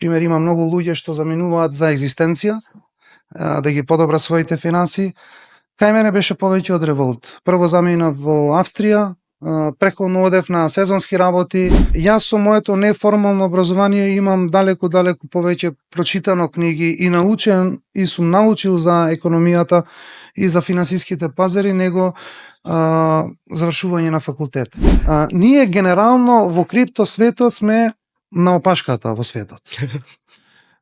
пример има многу луѓе што заминуваат за екзистенција, да ги подобрат своите финанси. Кај мене беше повеќе од револт. Прво заминав во Австрија, преходно одев на сезонски работи. Јас со моето неформално образование имам далеку повеќе прочитано книги и научен и сум научил за економијата и за финансиските пазари него завршување на факултет. Ние генерално во крипто светот сме на опашката во светот.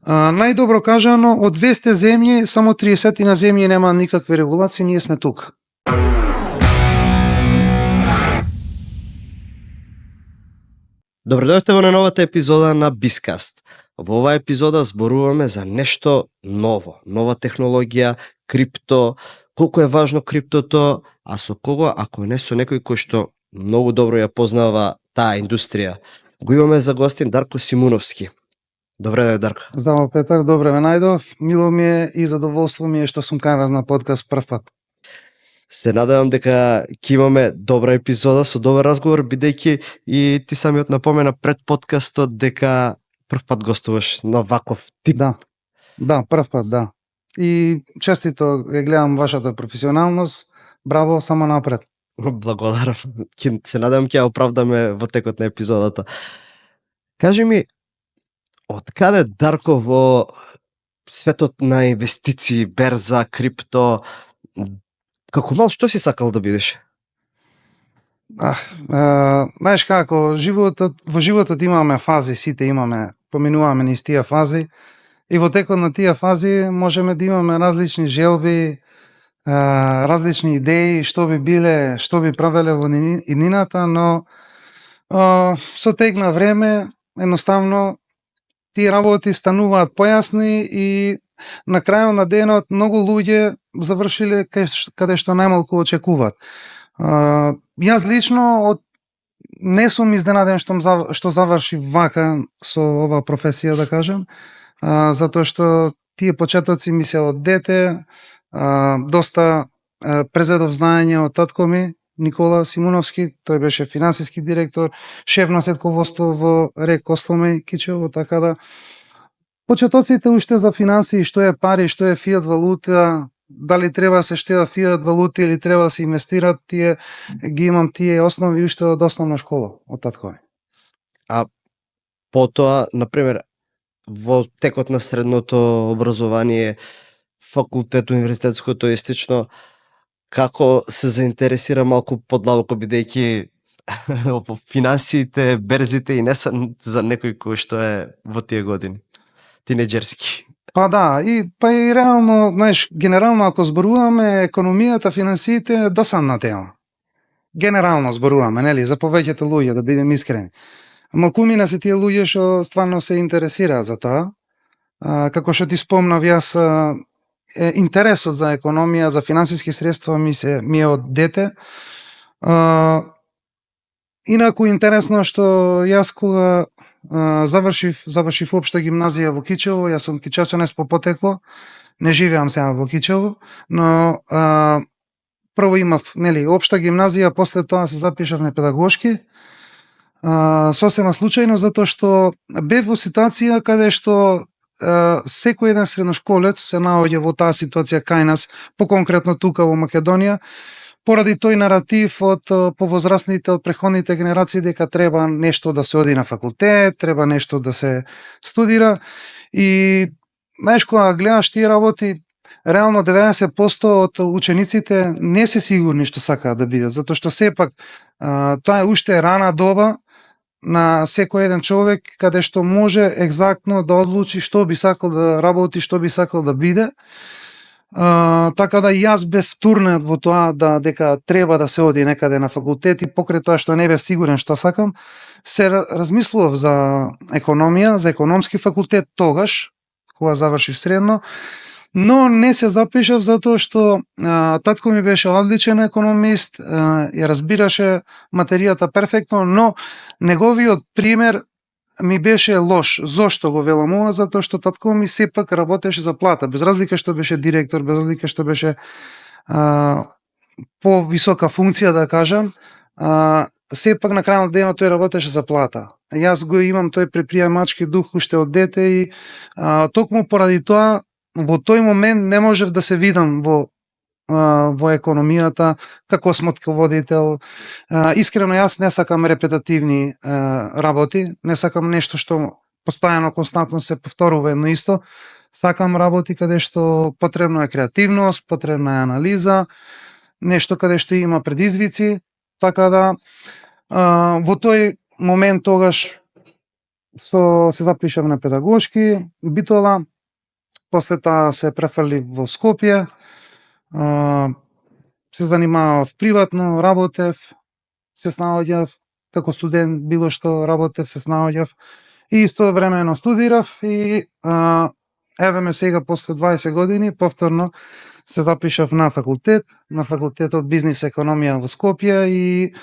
Најдобро кажано, од 200 земји, само 30 на земји нема никакви регулации, ние сме тука. Добро дојдовте во новата епизода на Bizcast. Во оваа епизода зборуваме за нешто ново, нова технологија, крипто, колку е важно криптото, а со кого, ако не со некој кој што многу добро ја познава таа индустрија. Го имаме за гостин Дарко Симуновски. Добре дојде, Дарко. Здраво, Петар, добре ме најдов. Мило ми е и задоволство ми е што сум кај вас на подкаст прв пат. Се надевам дека ќе имаме добра епизода со добар разговор, бидејќи и ти самиот напомена пред подкастот дека прв пат гостуваш на ваков тип. Да, прв пат, да. И честито ја гледам вашата професионалност. Браво, само напред. Благодарам. Се надевам ќе ја оправдаме во текот на епизодата. Кажи ми, од каде Дарко во светот на инвестиции, берза, крипто, како мал што си сакал да бидеш? Знаеш како, во животот имаме фази, сите поминуваме низ тие фази и во текот на тие фази можеме да имаме различни желби, различни идеи, што би биле, што би правеле во иднината, но со тек на време едноставно тие работи стануваат појасни и на крајот на денот многу луѓе завршиле каде што најмалку очекуваат. Јас лично не сум изненаден што заврши вака со оваа професија, да кажам, затоа што тие почетоци ми се од дете, доста презедов знаење од татко ми, Никола Симуновски, тој беше финансиски директор, шеф на сетководство во РЕК Костолмеј Кичево, така да почетоците уште за финансии, што е пари, што е фиат валута, дали треба да се штедат фиат валути или треба да се инвестират, тие ги имам тие основи уште од основна школа, од татко ми. А потоа, например, во текот на средното образование, факултет, универзитетското и слично, како се заинтересира малку подлабоко, бидејќи во финансиите, берзите и не са за некој кој што е во тие години, тинеџерски. И реално, знаеш, генерално ако зборуваме економијата, финансиите е досадна тема. Генерално зборуваме, нели, за повеќето луѓе, да бидем искрени. Малкумина се тие луѓе што стварно се интересираат за тоа. Како што ти спомнав, јас интересот за економија, за финансиски средства ми е од дете. Инаку интересно што јас кога завршив општа гимназија во Кичево, јас сум кичевчанец по потекло, не живеам сега во Кичево, но прво имав, нели, општа гимназија, после тоа се запишав на педагошки, сосема случајно, затоа што бев во ситуација каде што секој еден средношколец се наоѓа во таа ситуација кај нас, поконкретно тука во Македонија, поради тој наратив од повозрасните, од преходните генерации дека треба нешто да се оди на факултет, треба нешто да се студира и знаеш кога гледаш тие работи, реално 90% од учениците не се сигурни што сакаат да бидат, затоа што сепак тоа е уште рана доба на секој еден човек каде што може екзактно да одлучи што би сакал да работи, што би сакал да биде. Така да јас бев втурнат во тоа дека треба да се оди некаде на факултет и покрај тоа што не бев сигурен што сакам, се размислував за економија, за економски факултет тогаш, кога завршив средно, но не се запишав затоа што татко ми беше одличен економист, ја разбираше материјата перфектно, но неговиот пример ми беше лош. Зошто го велам ова? Затоа што татко ми сепак работеше за плата, без разлика што беше директор, без разлика што беше повисока функција, да кажам, сепак на крајот денот тој работеше за плата. Јас го имам тој предприемачки дух уште од дете и токму поради тоа во тој момент не можев да се видам во економијата како смотководител. Искрено јас не сакам репетативни работи, не сакам нешто што постојано константно се повторува едно исто. Сакам работи каде што потребно е креативност, потребна е анализа, нешто каде што има предизвици, така да во тој момент тогаш се запишав на педагошки Битола, после тоа се префрлив во Скопје, се занимавав приватно, работев, се снаоѓав како студент, било што работев, се снаоѓав и истовремено студирав и еве ме сега после 20 години повторно се запишав на факултетот бизнис економија во Скопје и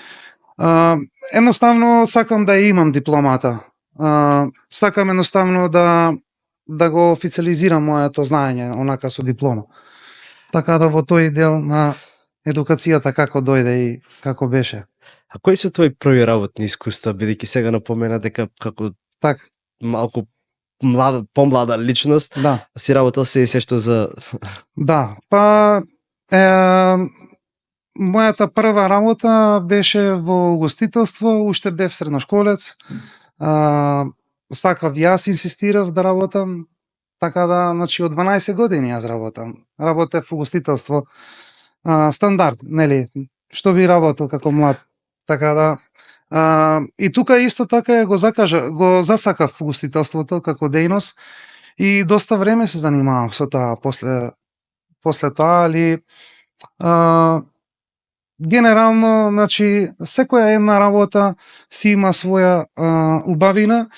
едноставно сакам да ја имам дипломата. Сакам едноставно да го официализирам моето знаење онака со диплома. Така да во тој дел на едукацијата како дојде и како беше. А кои се твои први работни искуства, бидејќи сега напомена дека како Така. малку помлада личност, Да. си работел се што за... Да, па мојата прва работа беше во угостителство, уште бев средношколец. Сакав јас инсистирав да работам, така да, значи од 12 години јас работам. Работев во угостителство. Стандард, нели, што би работел како млад. Така да, и тука исто така го засакав угостителството како дејност и доста време се занимавав со тоа после тоа, али генерално, значи, секоја една работа си има своја убавина,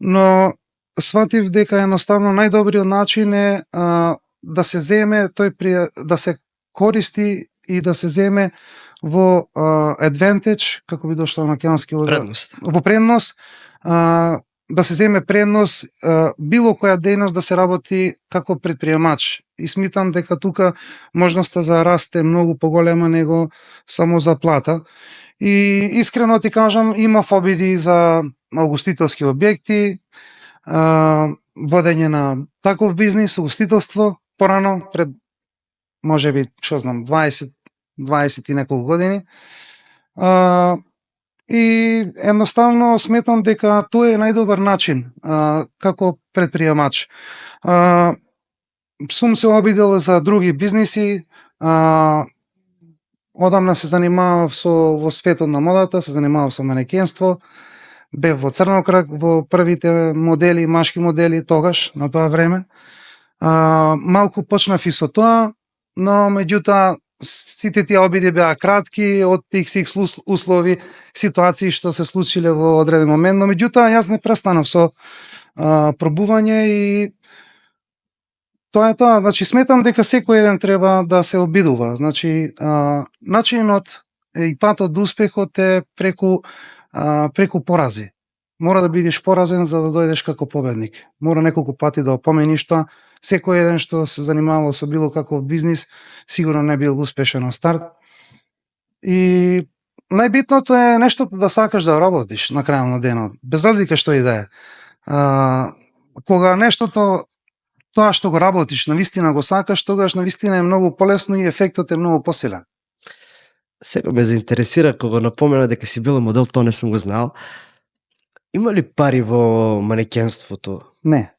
но сватив дека едноставно најдобриот начин е да се земе да се користи и да се земе во advantage, како би дошло на македонски, во предност, да се земе предност било која дејност да се работи како предприемач. И смитам дека тука можноста за раст е многу поголема него само за плата. И искрено ти кажам, имав обиди за угостителски објекти, водење на таков бизнис, угостителство, порано, пред можеби, што знам, 20 и неколку години. И едноставно сметам дека тоа е најдобар начин како предприемач. Сум се обидел за други бизниси, одамна се занимавав во светот на модата, се занимавав со манекенство, бев во Црнокрак во првите модели, машки модели тогаш, на тоа време. Малку почнав и со тоа, но меѓутоа сите тие обиди беа кратки од тих услови, ситуации што се случиле во одреден момент, но меѓутоа јас не престанав со пробување и тоа е тоа. Значи сметам дека секој еден треба да се обидува. Значи начинот и патот до успехот е преку порази. Мора да бидеш поразен за да дојдеш како победник. Мора неколку пати да опомениш тоа. Секој еден што се занимавал со било каков бизнис, сигурно не бил успешен од старт. И најбитното е нештото да сакаш да работиш на крајот на денот, без разлика што и да е. Кога нештото, тоа што го работиш, навистина го сакаш, тогаш навистина е многу полесно и ефектот е многу посилен. Сега ме заинтересира кога напомена дека си бил модел, тоа не сум го знал. Има ли пари во манекенството? Не,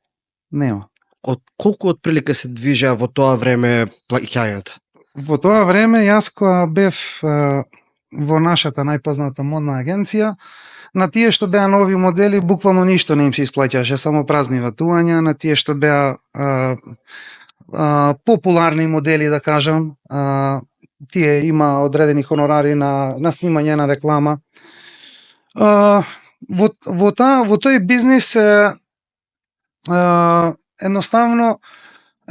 нема. Од колку отприлика се движеа во тоа време плаќањата? Во тоа време јас кога бев во нашата најпозната модна агенција, на тие што беа нови модели буквално ништо не им се исплаќаше, само празни ватувања. На тие што беа популарни модели, да кажам, тие има одредени хонорари на снимање на реклама. Во тој бизнис едноставно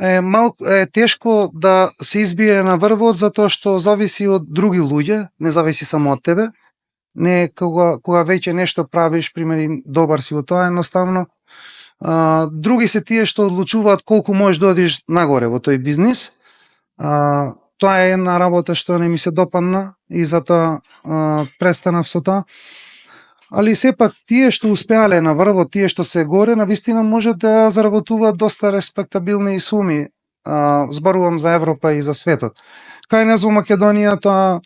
е тешко да се избие на врвот, затоа што зависи од други луѓе, не зависи само од тебе. Не кога веќе нешто правиш, примери добар си во тоа, едноставно други се тие што одлучуваат колку можеш да одиш нагоре во тој бизнис. тоа е една работа што не ми се допадна и затоа престанав со тоа. Али сепак тие што успеале на врвот, тие што се горе, навистина може да заработуваат доста респектабилни суми. Зборувам за Европа и за светот. Кај нас во Македонија тоа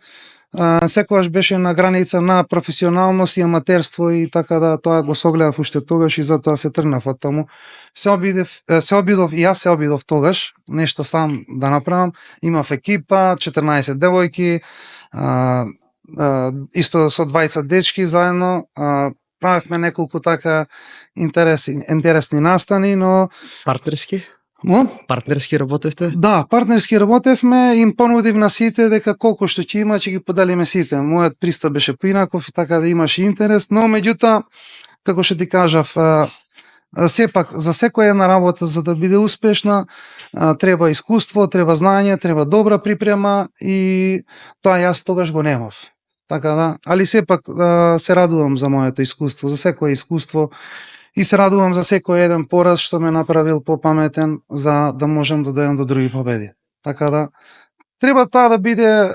секогаш беше на граница на професионалност и аматерство и така да тоа го согледав уште тогаш и затоа се тргнав од таму. Се обидов и јас се обидов тогаш нешто сам да направам. Имав екипа, 14 девојки, исто со 20 дечки заедно. Правевме неколку така интересни настани, но Партнерски? Но? Партнерски работевте? Да, партнерски работевме, им понудив на сите дека колку што ќе има, ќе ги поделиме сите. Мојот пристап беше поинаков и така да имаше интерес, но меѓутоа, како што ти кажав, сепак за секоја една работа за да биде успешна, треба искуство, треба знање, треба добра припрема и тоа јас тогаш го немав. Така да, али сепак се радувам за моето искуство, за секое искуство. И се радувам за секој еден пораз што ме направил попаметен за да можам да дојдам до други победи. Така да треба тоа да биде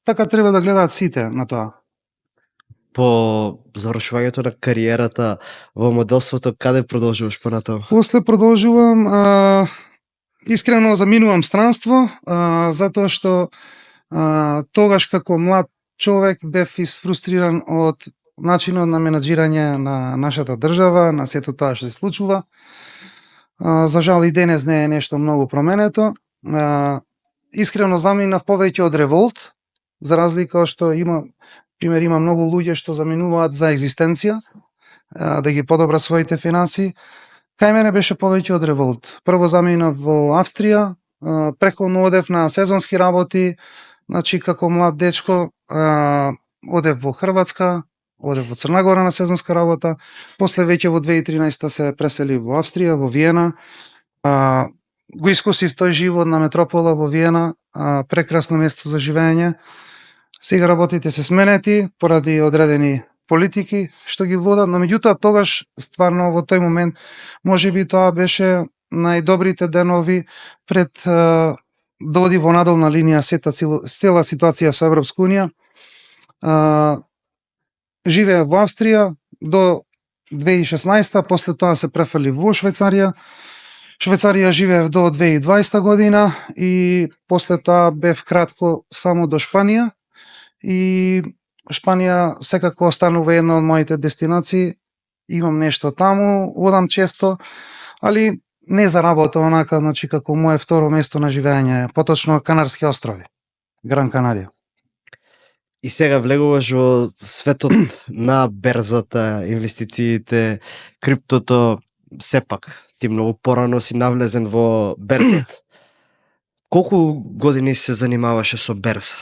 така треба да гледаат сите на тоа. По завршувањето на кариерата во моделството, каде продолжуваш понатаму? После продолжувам искрено заминувам странство, затоа што тогаш како млад човек бев изфрустриран од начинот на менаџирање на нашата држава, на сето тоа што се случува. За жал и денес не е нешто многу променето. Искрено заминав повеќе од револт, за разлика што има многу луѓе што заминуваат за екзистенција, да ги подобрат своите финанси. Кај мене беше повеќе од револт. Прво заминав во Австрија, преходно одев на сезонски работи, значи како млад дечко одев во Хрватска, одев во Црна Гора на сезонска работа, после веќе во 2013 се пресели во Австрија, во Виена. Го искусив тој живот на метропола во Виена, прекрасно место за живење. Сега работите се сменети поради одредени политики што ги водат, но меѓутоа тогаш стварно во тој момент можеби тоа беше најдобрите денови пред да оди во надолна линија цела ситуација со Европска унија. Живеев во Австрија до 2016, после тоа се префрли во Швајцарија. Швајцарија живеев до 2020 година и после тоа бев кратко само до Шпанија. И Шпанија секако останува една од моите дестинации. Имам нешто таму, одам често, али не за работа онака, значи како мое второ место на живење, поточно Канарски острови, Гран Канарија. И сега влегуваш во светот на берзата, инвестициите, криптото, сепак ти многу порано си навлезен во берзата. Колку години се занимаваше со берза?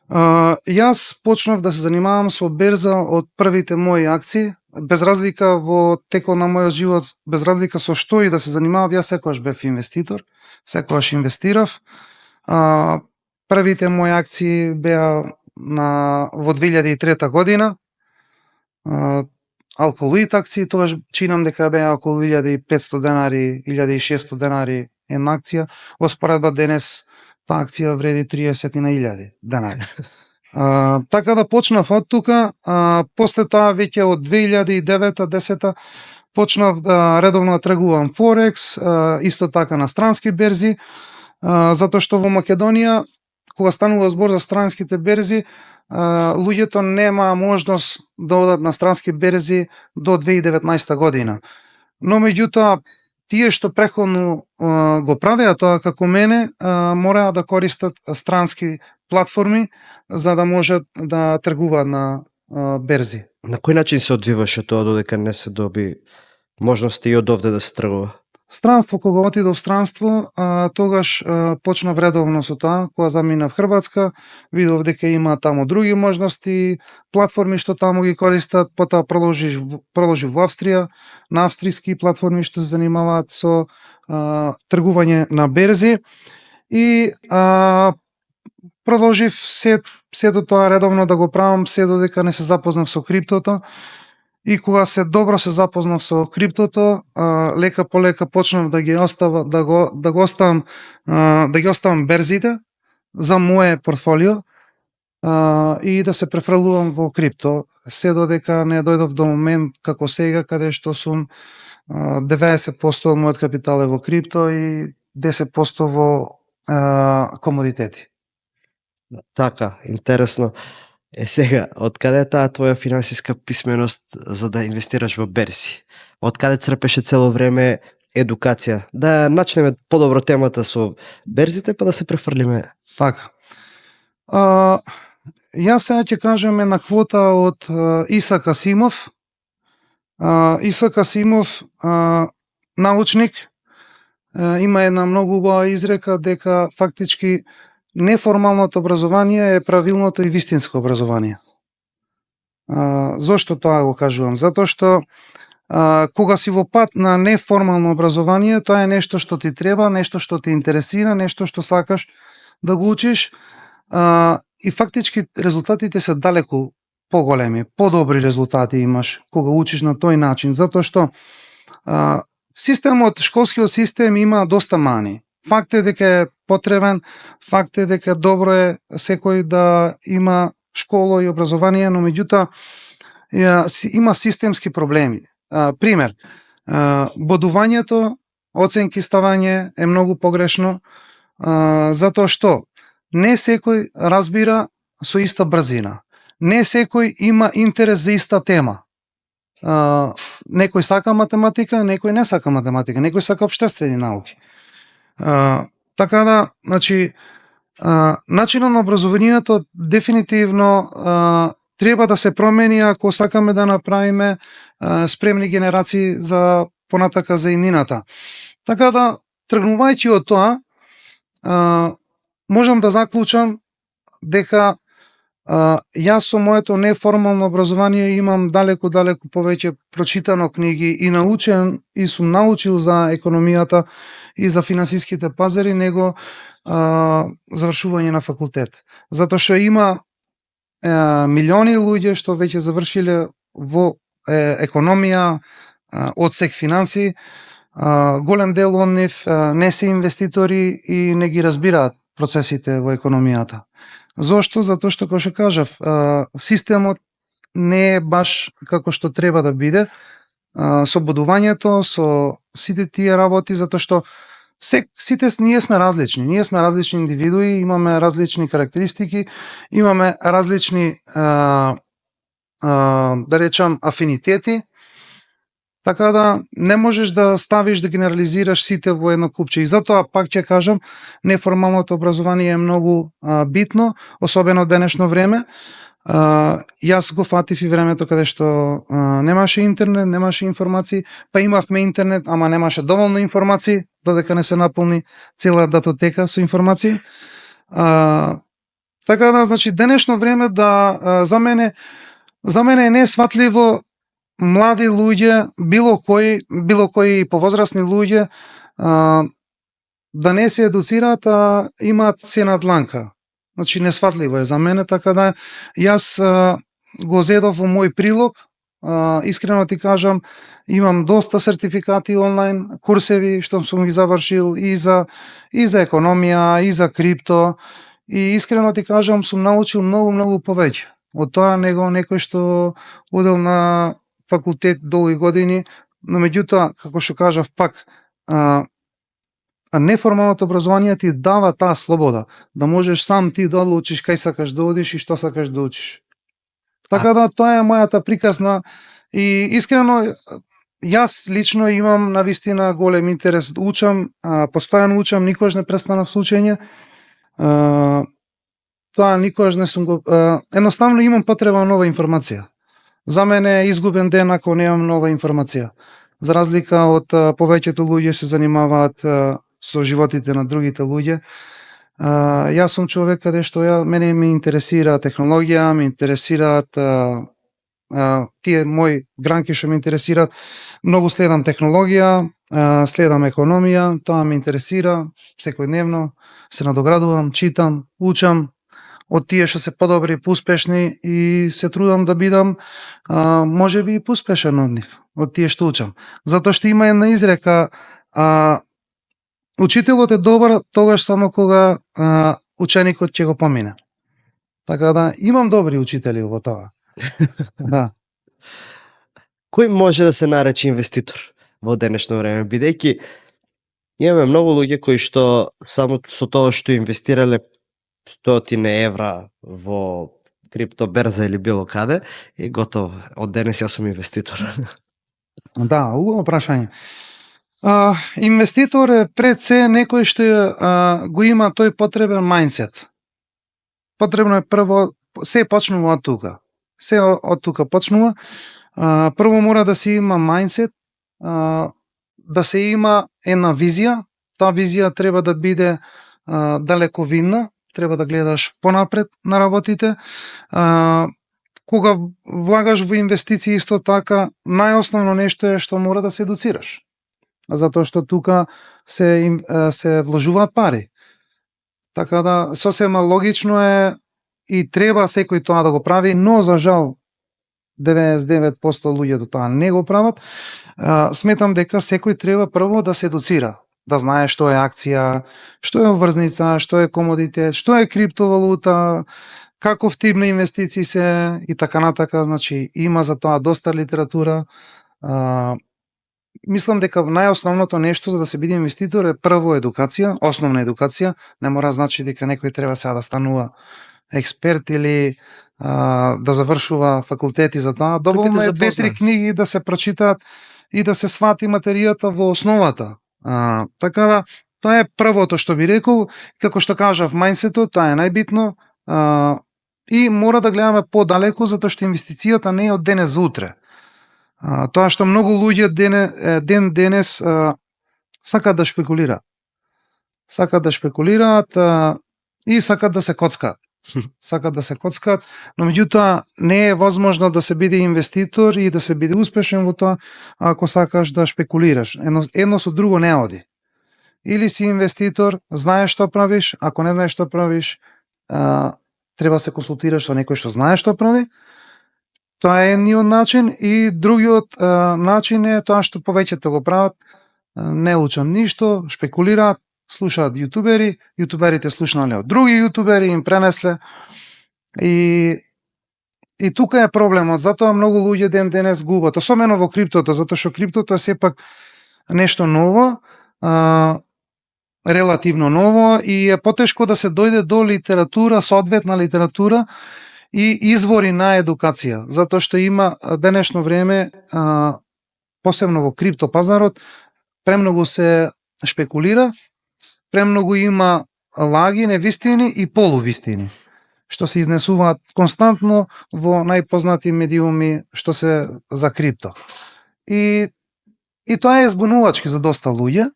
Јас почнав да се занимавам со берза од првите мои акции, без разлика во текот на мојот живот, без разлика со што и да се занимавав, јас секогаш бев инвеститор, секогаш инвестирав. Првите мои акции беа во 2003 година, Алколоид акции, тогаш чинам дека беа околу 1500 денари, 1600 денари една акција, во споредба денес таа акција вреди 30.000 денари. Така да почнав од тука, после тоа веќе од 2009-10 почнав да редовно тргувам Форекс, исто така на странски берзи, затоа што во Македонија, кога станува збор за странските берзи, луѓето нема можност да одат на странски берзи до 2019 година. Но меѓутоа, тие што преходно го правеа тоа како мене, мораа да користат странски платформи за да можат да тргуваат на берзи. На кој начин се одвиваше тоа додека не се доби можности и од овде да се тргува? Странство, кога отидов странство, тогаш почнав редовно со тоа, кога заминав Хрватска, видов дека има таму други можности, платформи што таму ги користат, потоа продолжив во Австрија, на австријски платформи што се занимаваат со тргување на берзи и продолжив се до тоа редовно да го правам, се додека не се запознав со криптото и кога се добро се запознав со криптото, лека по лека почнав да ги оставам да ги оставам берзите за мое портфолио и да се префрлувам во крипто, се додека не дојдов до момент како сега каде што сум 90% од мојот капитал е во крипто и 10% во комодитети. Така, интересно. Сега, од каде е таа твоја финансиска писменост за да инвестираш во берзи? Од каде црпеше цело време едукација? Да начнеме подобро темата со берзите, па да се префрлиме. Така. Јас сега ќе кажам една квота од Исак Асимов. Исак Асимов, научник, има една многу убава изрека дека фактички неформалното образование е правилното и вистинско образование. Зошто тоа го кажувам? Затоа што кога си во пат на неформално образование, тоа е нешто што ти треба, нешто што те интересира, нешто што сакаш да го учиш, и фактички резултатите се далеку поголеми, подобри резултати имаш кога учиш на тој начин, затоа што системот, школскиот систем има доста мани. Факт е дека е потребен, факт е дека добро е секој да има школа и образование, но меѓутоа има системски проблеми. Пример, бодувањето, оценки ставање е многу погрешно, затоа што не секој разбира со иста брзина. Не секој има интерес за иста тема. Некој сака математика, некој не сака математика, некој сака општествени науки. Така да, значи, начинот на образованието дефинитивно треба да се промени ако сакаме да направиме спремни генерации за понатака за иднината. Така да, тргнувајќи од тоа, можам да заклучам дека јас со моето неформално образование имам далеку повеќе прочитано книги и научен и сум научил за економијата и за финансиските пазари него завршување на факултет. Затоа што има милиони луѓе што веќе завршиле во економија, одсек финанси, голем дел од нив не се инвеститори и не ги разбираат процесите во економијата. Зошто? Затоа што, како што кажав, системот не е баш како што треба да биде, со бодувањето, со сите тие работи, затоа што сите ние сме различни индивидуи, имаме различни карактеристики, имаме различни, да речам, афинитети, така да не можеш да ставиш да генерализираш сите во едно купче. И затоа, пак ќе кажам, неформалното образование е многу битно, особено денешно време. Јас го фатив и времето каде што немаше интернет, немаше информации, па имавме интернет, ама немаше доволно информации, додека не се наполни цела датотека со информации. Така да, значи, денешно време за мене е несватливо млади луѓе, било кои повозрасни луѓе, да не се едуцираат, а имаат сена дланка. Значи, несватливо е за мене, така да јас го зедов во мој прилог. Искрено ти кажам, имам доста сертификати онлайн, курсеви што сум ги завршил и за економија, и за крипто, и искрено ти кажам, сум научил многу повеќе од тоа него некој што одел на факултет долги години, но меѓутоа, како што кажав пак, неформалното образование ти дава таа слобода, да можеш сам ти да одлучиш кај сакаш да одиш и што сакаш да учиш. Така да, тоа е мојата приказна и искрено, јас лично имам навистина голем интерес да учам, постојано учам, никогаш не престанав со учење. Тоа никогаш не сум го... Едноставно имам потреба нова информација. За мене е изгубен ден ако немам нова информација. За разлика од повеќето луѓе се занимаваат со животите на другите луѓе. Јас сум човек каде што мене ме интересира технологија, ме интересираат тие мои гранки што ме интересираат. Многу следам технологија, следам економија, тоа ме интересира секојдневно, се надоградувам, читам, учам, од тие што се подобри, поуспешни и се трудам да бидам можеби и поуспешен од нив, од тие што учам. Затоа што има една изрека, учителот е добар тогаш само кога ученикот ќе го помине. Така да имам добри учители во тоа. Да. Кој може да се нарече инвеститор во денешно време, бидејќи имаме многу луѓе кои што само со тоа што инвестирале стотини евра во крипто берза или било каде и готово, од денес јас сум инвеститор. Да, убаво прашање. Инвеститор е пред се некој што го има тој потребен мајндсет. Потребно е прво, се почнува од тука. Се од тука почнува. Прво мора да се има мајндсет, да се има една визија. Таа визија треба да биде далековидна, треба да гледаш понапред на работите. Кога влагаш во инвестиции исто така, најосновно нешто е што мора да се едуцираш. Затоа што тука се вложуваат пари. Така да сосема логично е и треба секој тоа да го прави, но за жал 99% луѓето тоа не го прават. Сметам дека секој треба прво да се едуцира, да знае што е акција, што е обврзница, што е комодитет, што е криптовалута, каков тип на инвестиции се и така натака. Значи има за тоа доста литература. Мислам дека најосновното нешто за да се биде инвеститор е прво едукација, основна едукација. Не мора значи дека некој треба сега да станува експерт или да завршува факултети за тоа. Доволно е 2-3 книги да се прочитаат и да се свати материјата во основата. Така да, тоа е првото што би рекол. Како што кажав, мајндсетот, тоа е најбитно. И мора да гледаме подалеку, затоа што инвестицијата не е од денес за утре. Тоа што многу луѓе денес сакаат да шпекулираат. Сакаат да шпекулираат и сакаат да се коцкаат. Сакаат да се коцкаат, но меѓутоа не е возможно да се биде инвеститор и да се биде успешен во тоа ако сакаш да шпекулираш. Едно со друго не оди. Или си инвеститор, знаеш што правиш, ако не знаеш што правиш, треба да се консултираш со некој што знае што прави. Тоа е едниот начин и другиот начин е тоа што повеќето го прават, не учат ништо, шпекулираат, слушаат јутубери, јутуберите слушнале од други јутубери, им пренесле и тука е проблемот, затоа многу луѓе денес губат, особено во криптото, затоа што криптото е сепак нешто ново, релативно ново и е потешко да се дојде до литература, соодветна литература и извори на едукација, затоа што има денешно време, посебно во крипто пазарот, премногу се шпекулира, премногу има лаги, невистини и полувистини, што се изнесуваат константно во најпознати медиуми што се за крипто. И тоа е збунувачки за доста луѓе,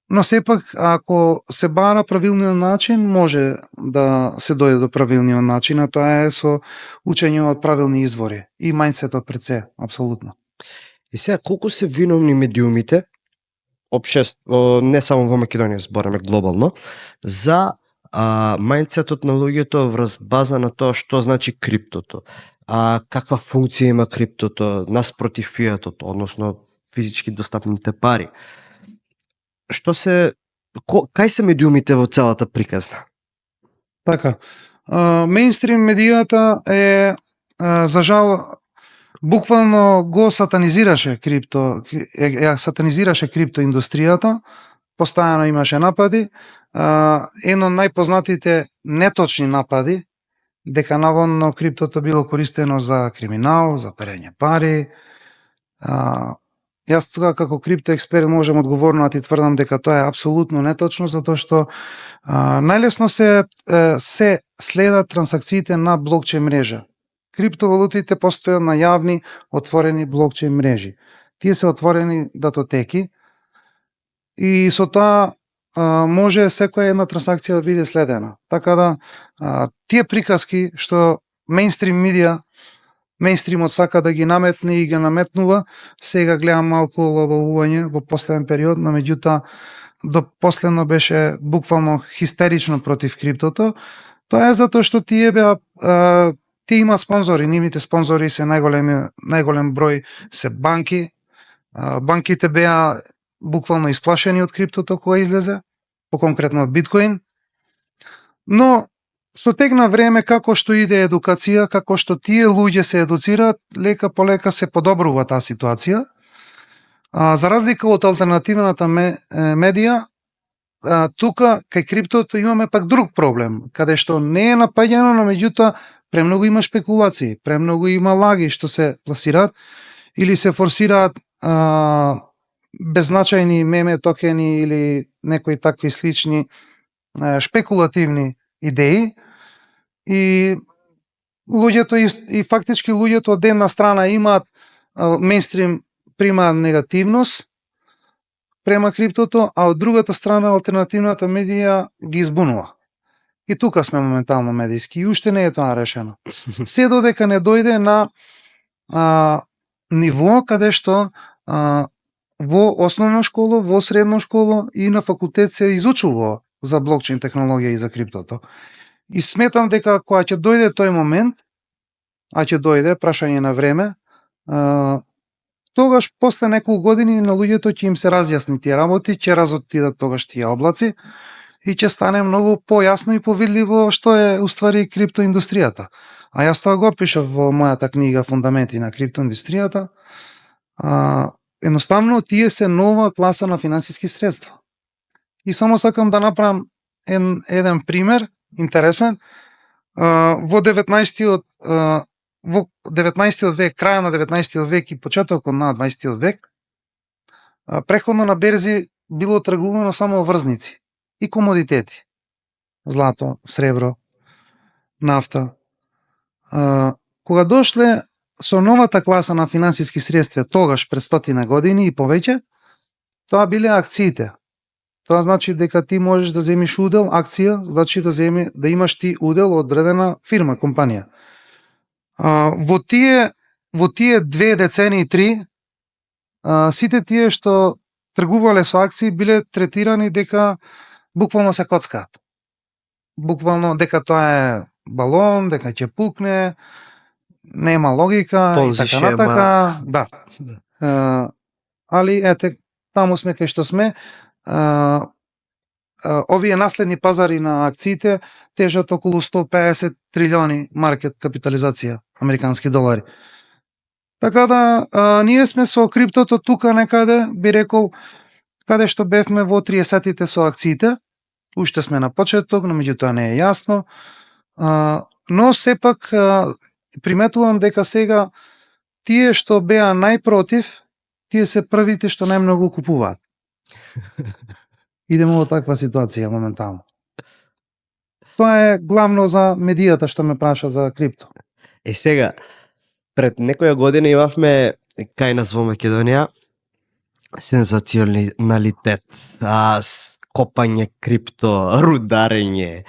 но сепак ако се бара правилниот начин, може да се дојде до правилниот начин, а тоа е со учење од правилни извори и мајндсетот пред се, апсолутно. И сега, колку се виновни медиумите, не само во Македонија, збораме глобално, за мајндсетот на луѓето врз база на тоа што значи криптото, каква функција има криптото наспротив фиатот, односно физички достапните пари. Кај се медиумите во целата приказна? Така, мејнстрим медијата е, за жал, буквално го сатанизираше сатанизираше крипто индустријата, постојано имаше напади, едно од најпознатите неточни напади, дека наводно криптото било користено за криминал, за перење пари. Јас тука како криптоексперт можам одговорно да ти тврдам дека тоа е апсолутно неточно, затоа што најлесно се следат трансакциите на блокчейн мрежа. Криптовалутите постојат на јавни, отворени блокчейн мрежи. Тие се отворени датотеки и со тоа може секоја една трансакција да биде следена. Така да тие приказки што мејнстримот сака да ги наметне и ги наметнува, сега гледам малку лобовување во последен период, но меѓутоа до последно беше буквално хистерично против криптото. Тоа е затоа што тие беа тие имаат спонзори, нивните спонзори се најголем број се банки. Банките беа буквално исплашени од криптото кога излезе, поконкретно од биткоин. Но со тек на време, како што иде едукација, како што тие луѓе се едуцираат, лека по лека се подобрува таа ситуација. За разлика од алтернативната медија, тука кај криптото имаме пак друг проблем, каде што не е напаѓано, но меѓутоа премногу има шпекулации, премногу има лаги што се пласираат или се форсираат беззначајни меме токени или некои такви слични шпекулативни идеи и луѓето и фактички луѓето од една страна имаат мејнстрим примаат негативност према криптото, а од другата страна алтернативната медија ги избунува. И тука сме моментално медијски и уште не е тоа решено. Се додека не дојде на ниво каде што во основна школа, во средна школа и на факултет се изучува за блокчейн технологија и за криптото. И сметам дека кога ќе дојде тој момент, а ќе дојде прашање на време, тогаш после неколку години на луѓето ќе им се разјасни тие работи, ќе разотидат тогаш тие облаци и ќе стане многу појасно и повидливо што е уствари криптоиндустријата. А јас тоа го пишав во мојата книга Фундаменти на криптоиндустријата. Едноставно тие се нова класа на финансиски средства. И само сакам да направам еден пример интересен. Во 19-тиот век, краја на 19-тиот век и почетокот на 20-тиот век, преходно на берзи било тргувано само врзници и комодитети. Злато, сребро, нафта. Кога дошле со новата класа на финансиски средства тогаш пред 100 години и повеќе, тоа биле акциите. Тоа значи дека ти можеш да земиш удел, акција, значи да имаш ти удел од одредена фирма, компанија. Во тие 2 децении, 3, сите тие што тргувале со акции биле третирани дека буквално се коцкаат. Буквално дека тоа е балон, дека ќе пукне, нема логика и така натака. Да. Али ете, таму сме кај што сме. Овие наследни пазари на акциите тежат околу 150 трилиони маркет капитализација американски долари. Така да ние сме со криптото тука некаде, би рекол, каде што бевме во 30-тите со акциите. Уште сме на почеток, но меѓутоа не е јасно. Но сепак приметувам дека сега тие што беа најпротив, тие се првите што најмногу купуваат. Идемо во таква ситуација моментално. Тоа е главно за медијата што ме праша за крипто. Сега, пред некоја година имавме кај нас во Македонија сензационалитет, копање крипто, рударење.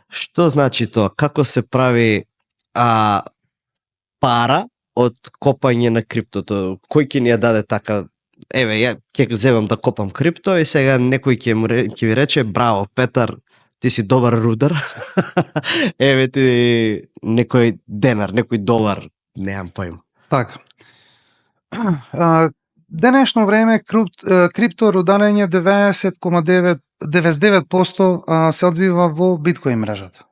Што значи тоа? Како се прави пара од копање на криптото? Кој ќе ни ја даде така? Еве, ја ќе земам да копам крипто и сега некој ќе ви рече браво, Петар, ти си добар рудар. Еве ти некој денар, некој долар, немам поим. Така. Денешно време крипто рударење 99% се одвива во биткоин мрежата.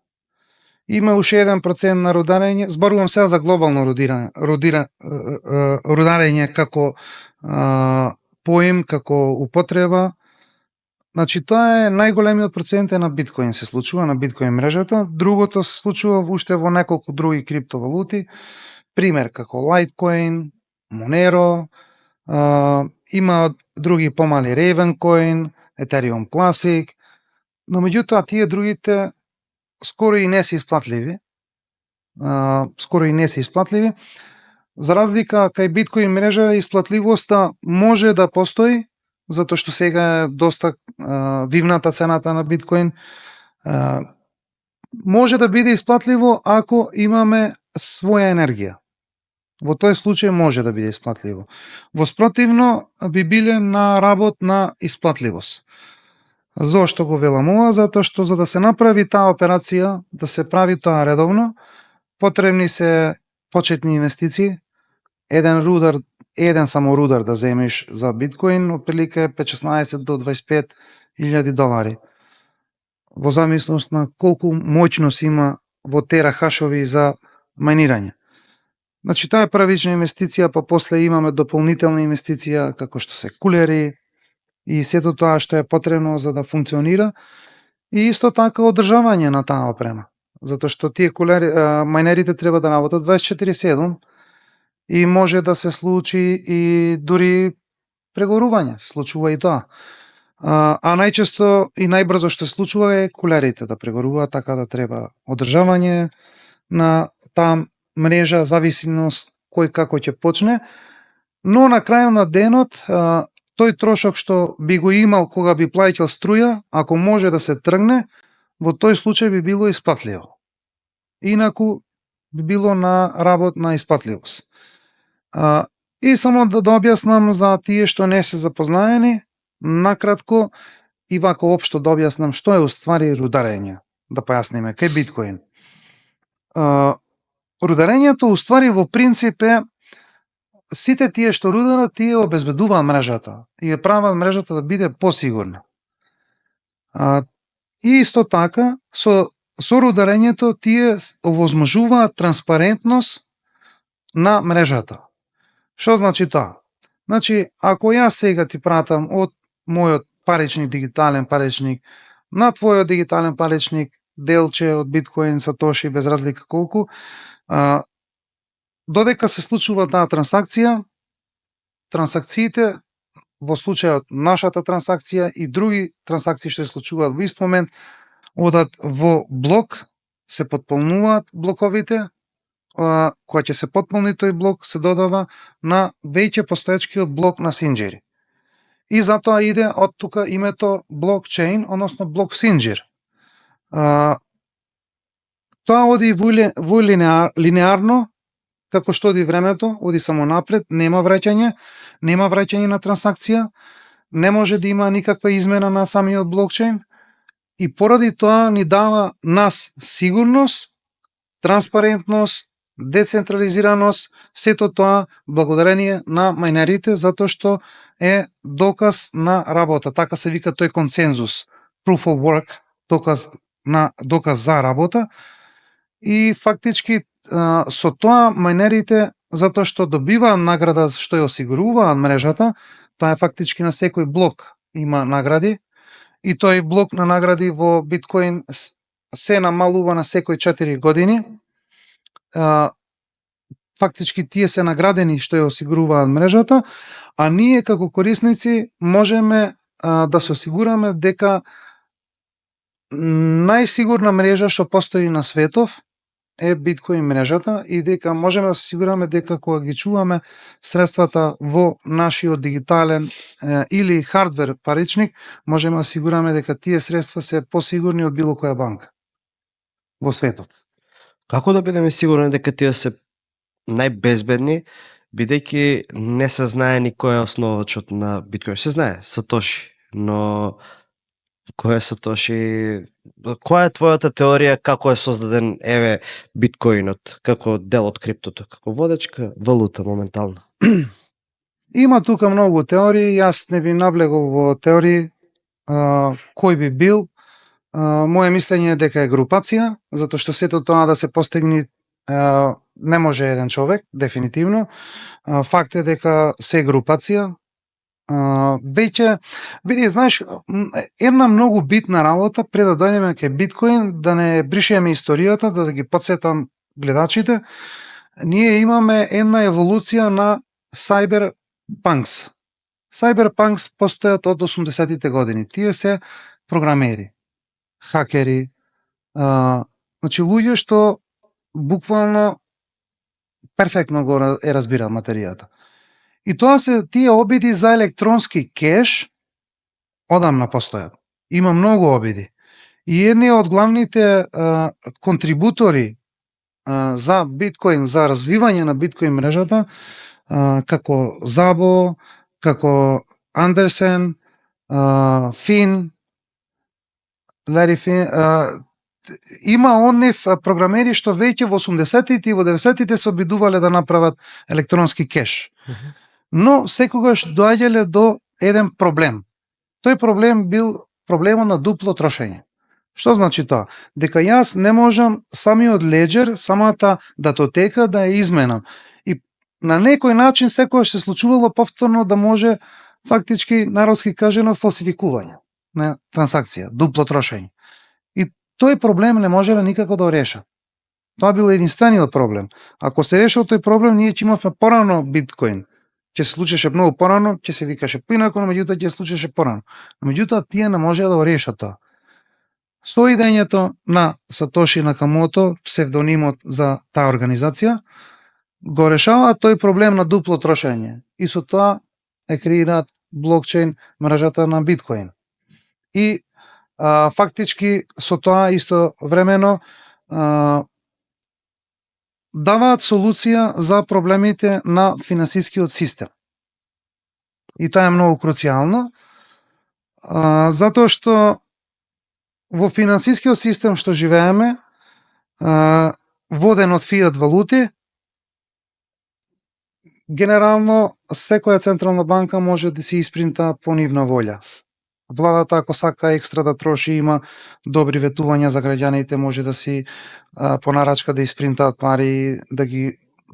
Има уште 1% на рударење, зборувам сега за глобално рударење како поим, како употреба. Значи тоа е најголемиот процент на биткоин се случува на биткоин мрежата, другото се случува уште во неколку други криптовалути, пример како Litecoin, Monero, има други помали Ravencoin, Ethereum Classic, но меѓутоа тие другите скоро и не се исплатливи. За разлика кај биткоин мрежа исплатливоста може да постои, затоа што сега е доста вивната цената на биткоин. Може да биде исплатливо ако имаме своја енергија. Во тој случај може да биде исплатливо. Во спротивно би биле на работ на исплатливост. Зошто го велам ова? Затоа што за да се направи таа операција, да се прави тоа редовно, потребни се почетни инвестиции. Еден само рудар да земеш за биткоин, отприлика 5-16 до 25 илјади долари. Во замислност на колку моќност има во терахашови за мајнирање. Значи, таа е првична инвестиција, па после имаме дополнителна инвестиција, како што се кулери и сето тоа што е потребно за да функционира, и исто така одржавање на таа опрема. Затоа што тие кулери, мајнерите треба да работат 24/7 и може да се случи и дури прегорување, се случува и тоа. А најчесто и најбрзо што се случува е кулерите да прегоруваат, така да треба одржавање на таа мрежа, зависимост кој како ќе почне, но на крајот на денот тој трошок што би го имал кога би плаќал струја, ако може да се тргне, во тој случај би било испатливо. Инаку би било на работ на испатливост. И само да објаснам за тие што не се запознаени, накратко и вако општо да објаснам што е уствари рударење, да појасниме кај биткоин. Рударењето уствари во принцип е сите тие што рударат, тие обезбедуваат мрежата и ја прават мрежата да биде посигурна. И исто така со рударењето тие овозможуваат транспарентност на мрежата. Што значи тоа? Значи, ако јас сега ти пратам од мојот паричник, дигитален паричник, на твојот дигитален паричник, делче од биткоин, сатоши, без разлика колку, додека се случува таа трансакциите, во случајот нашата трансакција и други трансакции што се случуваат во ист момент, одат во блок, се потполнуваат блоковите, кога ќе се потполни тој блок, се додава на веќе постоечкиот блок на синџери. И затоа иде од тука името блокчейн, односно блок синџир. Тоа оди во линеарно, како што оди времето, оди само напред, нема враќање на трансакција, не може да има никаква измена на самиот блокчейн и поради тоа ни дава нас сигурност, транспарентност, децентрализираност, сето тоа благодарение на мајнерите, затоа што е доказ на работа. Така се вика тој консензус, proof of work, доказ за работа. И фактички со тоа мајнерите, затоа што добиваат награда што ја осигуруваат мрежата, тоа е фактички на секој блок има награди и тој блок на награди во биткоин се намалува на секој 4 години. Фактички тие се наградени што ја осигуруваат мрежата, а ние како корисници можеме да се осигураме дека најсигурна мрежа што постои на светов е биткоин мрежата и дека можеме да се осигураме дека кога ги чуваме средствата во нашиот дигитален или хардвер паричник, можеме да осигураме дека тие средства се посигурни од било која банка во светот. Како да бидеме сигурни дека тие се најбезбедни, бидејќи не се знае ни кој е основачот на биткоин? Се знае Сатоши, но кој е Сатоши? Која е твојата теорија како е создаден биткоинот, како дел од криптото, како водечка валута моментално? Има тука многу теории, јас не би наблегол во теории кој би бил. Моje мислење е дека е групација, затоа што сето тоа да се постигне не може еден човек, дефинитивно. Факт е дека се групација. Веќе, види, знаеш, една многу битна работа пред да дојдеме кај биткоин, да не бришеме историјата, да ги подсетам гледачите, ние имаме една еволуција на cyberpunks. Cyberpunks постојат од 80-тите години. Тие се програмери, хакери, значи луѓе што буквално перфектно го разбира материјата. И тоа се тие обиди за електронски кеш одамна постојат. Има многу обиди. И едни од главните контрибутори за биткоин, за развивање на биткоин мрежата, како Забо, како Андерсен, Фин, има оннив програмери што веќе во 80-тите и во 90-тите се обидувале да направат електронски кеш. Но секогаш доаѓале до еден проблем. Тој проблем бил проблемот на дупло трошење. Што значи тоа? Дека јас не можам самиот леџер, самата датотека да ја изменам. И на некој начин секогаш се случувало повторно да може фактички народски кажено фалсификување на трансакција, дупло трошење. И тој проблем не можеле никако да го решат. Тоа бил единствениот проблем. Ако се решил тој проблем, ние ќе имавме порано биткоин. Ќе се случеше многу порано, ќе се викаше поинако, но меѓутоа ќе се случеше порано. Но меѓутоа тие не можеа да го решат тоа. Со идењето на Сатоши Накамото, псевдонимот за таа организација, го решава тој проблем на дупло трошење. И со тоа е креираат блокчейн мрежата на биткоин. И фактички со тоа исто времено даваат солуција за проблемите на финансискиот систем. И тоа е многу круцијално, затоа што во финансискиот систем што живееме, воден од фиат валути, генерално секоја централна банка може да се испринта по нивна волја. Владата ако сака екстра да троши, има добри ветувања за граѓаните, може да си по нарачка да испринтаат пари,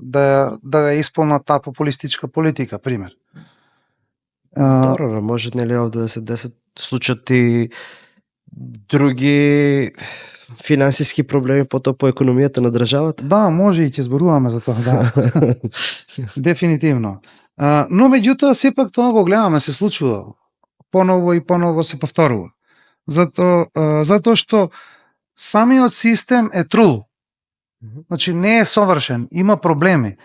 да исполнат таа популистичка политика, пример. Добро, може нели овде да се случат и други финансиски проблеми по економијата на државата? Да, може и ќе зборуваме за тоа, да. Дефинитивно. Но меѓутоа сепак тоа го гледаме, се случува. Поново и поново се повторува. Затоа што самиот систем е трул. Значи не е совршен, има проблеми.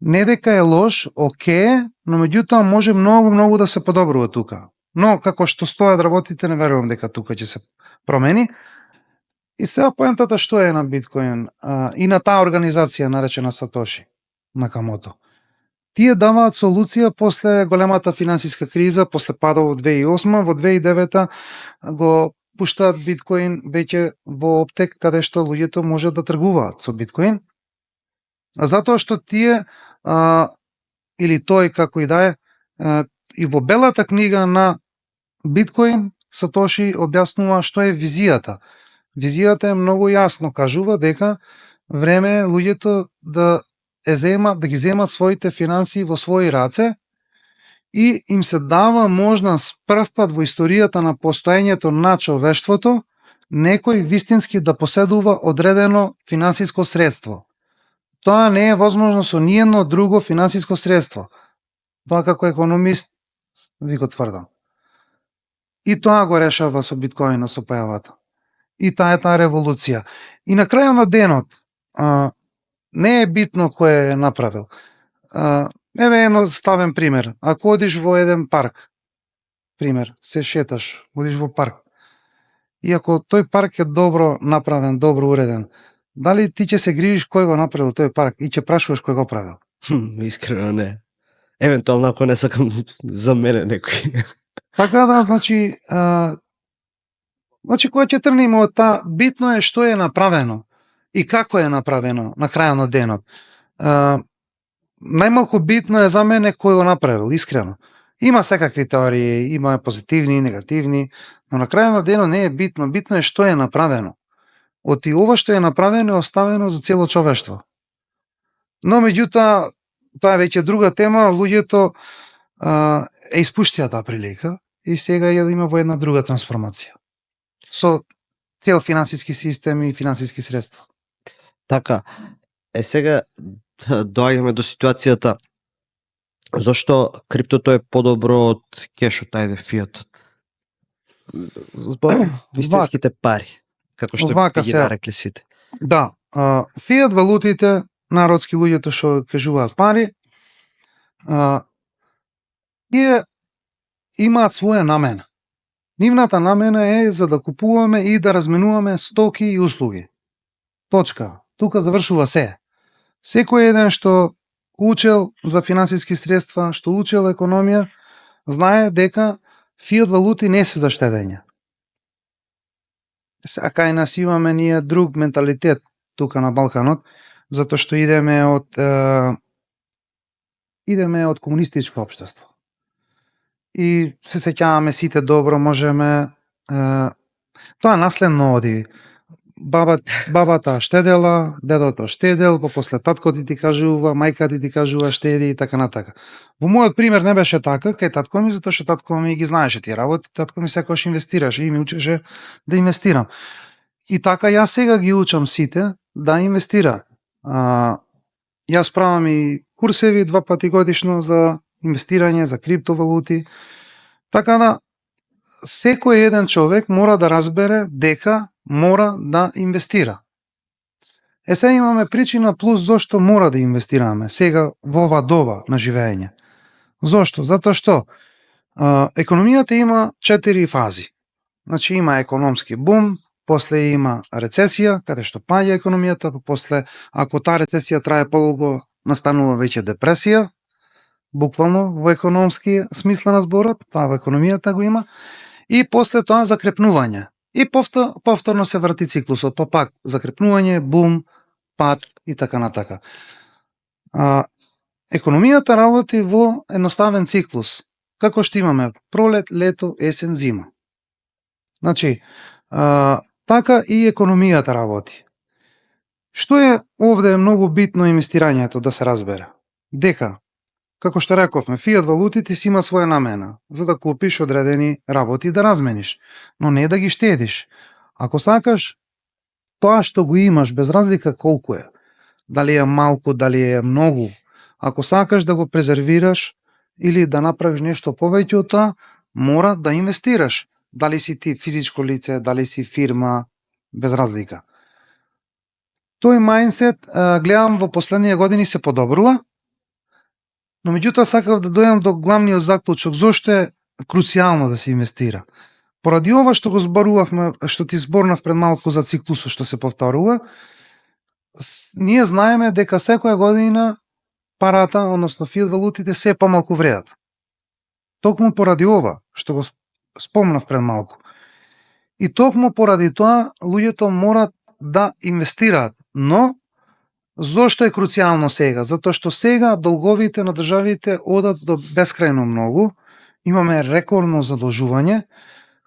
Не дека е лош, окей, но меѓутоа може многу да се подобрува тука. Но како што стојат работите, не верувам дека тука ќе се промени. И сега поентата што е на биткоин и на таа организација наречена Сатоши Накамото. Тие даваат солуција после големата финансиска криза, после падот во 2008, во 2009 го пуштаат биткоин веќе во оптек каде што луѓето можат да тргуваат со биткоин. Затоа што тие или тој како и да е, и во белата книга на биткоин Сатоши објаснува што е визијата. Визијата е многу јасно, кажува дека време е луѓето да ги земат своите финансии во своји раце и им се дава можност прв пат во историјата на постоењето на човештвото некој вистински да поседува одредено финансиско средство. Тоа не е возможно со ниедно друго финансиско средство. Тоа како економист ви го тврдам. И тоа го решава со биткоинот, со појавата. И таа е таа револуција. И на крајот на денот, не е битно кој е направил. Еве едноставен пример. Ако одиш во еден парк, пример, се шеташ, одиш во парк, и ако тој парк е добро направен, добро уреден, дали ти ќе се грижиш кој го направил тој парк и ќе прашуваш кој го правил? Искрено не. Евентуално ако не сакам за мене некој. Така да, значи кога ќе тргнеме од таа, битно е што е направено и како е направено на крајот на денот. Најмалку битно е за мене кој го направил, искрено. Има секакви теории, има позитивни и негативни, но на крајот на денот не е битно, битно е што е направено. Оти ова што е направено е оставено за цело човештво. Но меѓутоа, тоа е веќе друга тема, луѓето испуштија таа прилика и сега ја има во една друга трансформација. Со цел финансиски систем и финансиски средства. Така, сега доаѓаме до ситуацијата зошто криптото е подобро од кешот, ајде фиатот. Збор вистинските пари, како што ги нарекли сите. Да, фиат валутите, народски луѓето што кажуваат пари, тие имаат своја намена. Нивната намена е за да купуваме и да разменуваме стоки и услуги. Точка. Тука завршува се. Секој еден што учел за финансиски средства, што учел економија, знае дека фиат валути не се за штедење. А кај нас имаме ние друг менталитет тука на Балканот, затоа што идеме од комунистичко општество. И се сеќаваме сите добро, можеме тоа наследно оди. Бабата штедела, дедото штедел, после татко ти кажува, мајка ти кажува штеди и така натака. Во мојот пример не беше така, кај татко ми, затоа што татко ми ги знаеше тие работи, татко ми секогаш инвестираше и ми учеше да инвестирам. И така јас сега ги учам сите да инвестираат. Јас правам и курсеви 2 пати годишно за инвестирање, за криптовалути. Така да секој еден човек мора да разбере дека мора да инвестира. Сега имаме причина плюс зошто мора да инвестираме сега во ова доба на живење. Зошто? Затоа што економијата има 4 фази. Значи има економски бум, после има рецесија, каде што паѓа економијата, после ако таа рецесија трае подолго, настанува веќе депресија, буквално во економски смисла на зборот, тоа во економијата го има, и после тоа закрепнување. И повторно се врати циклусот, па пак закрепнување, бум, пад и така натака. Економијата работи во едноставен циклус, како што имаме пролет, лето, есен, зима. Значи, така и економијата работи. Што е овде многу битно инвестирањето да се разбере? Дека, како што рековме, фиат валутите си има своја намена, за да купиш одредени работи да размениш, но не да ги штедиш. Ако сакаш тоа што го имаш, без разлика колку е, дали е малку, дали е многу, ако сакаш да го презервираш или да направиш нешто повеќе од тоа, мора да инвестираш. Дали си ти физичко лице, дали си фирма, без разлика. Тој мајндсет гледам во последнија години се подобрува, но меѓутоа сакав да дојдам до главниот заклучок зошто е круцијално да се инвестира. Поради ова што го зборувавме, што ти зборнав пред малку за циклусот што се повторува, ние знаеме дека секоја година парата, односно фиат валутите се помалку вредат. Токму поради ова што го спомнав пред малку. И токму поради тоа луѓето морат да инвестираат. Но зошто е круцијално сега? Затоа што сега долговите на државите одат до бескрајно многу, имаме рекордно задолжување.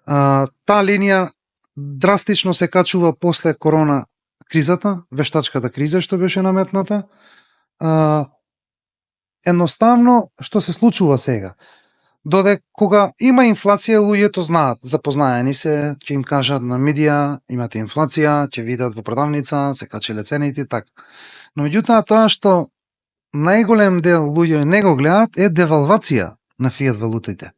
Таа линија драстично се качува после корона кризата, вештачката криза што беше наметната. Едноставно, што се случува сега? Додека кога има инфлација, луѓето знаат, запознаени се, ќе им кажат на медија, имате инфлација, ќе видат во продавница, се качиле цените, така. Но меѓутоа тоа што најголем дел луѓе не го гледаат е девалвација на фиат валутите.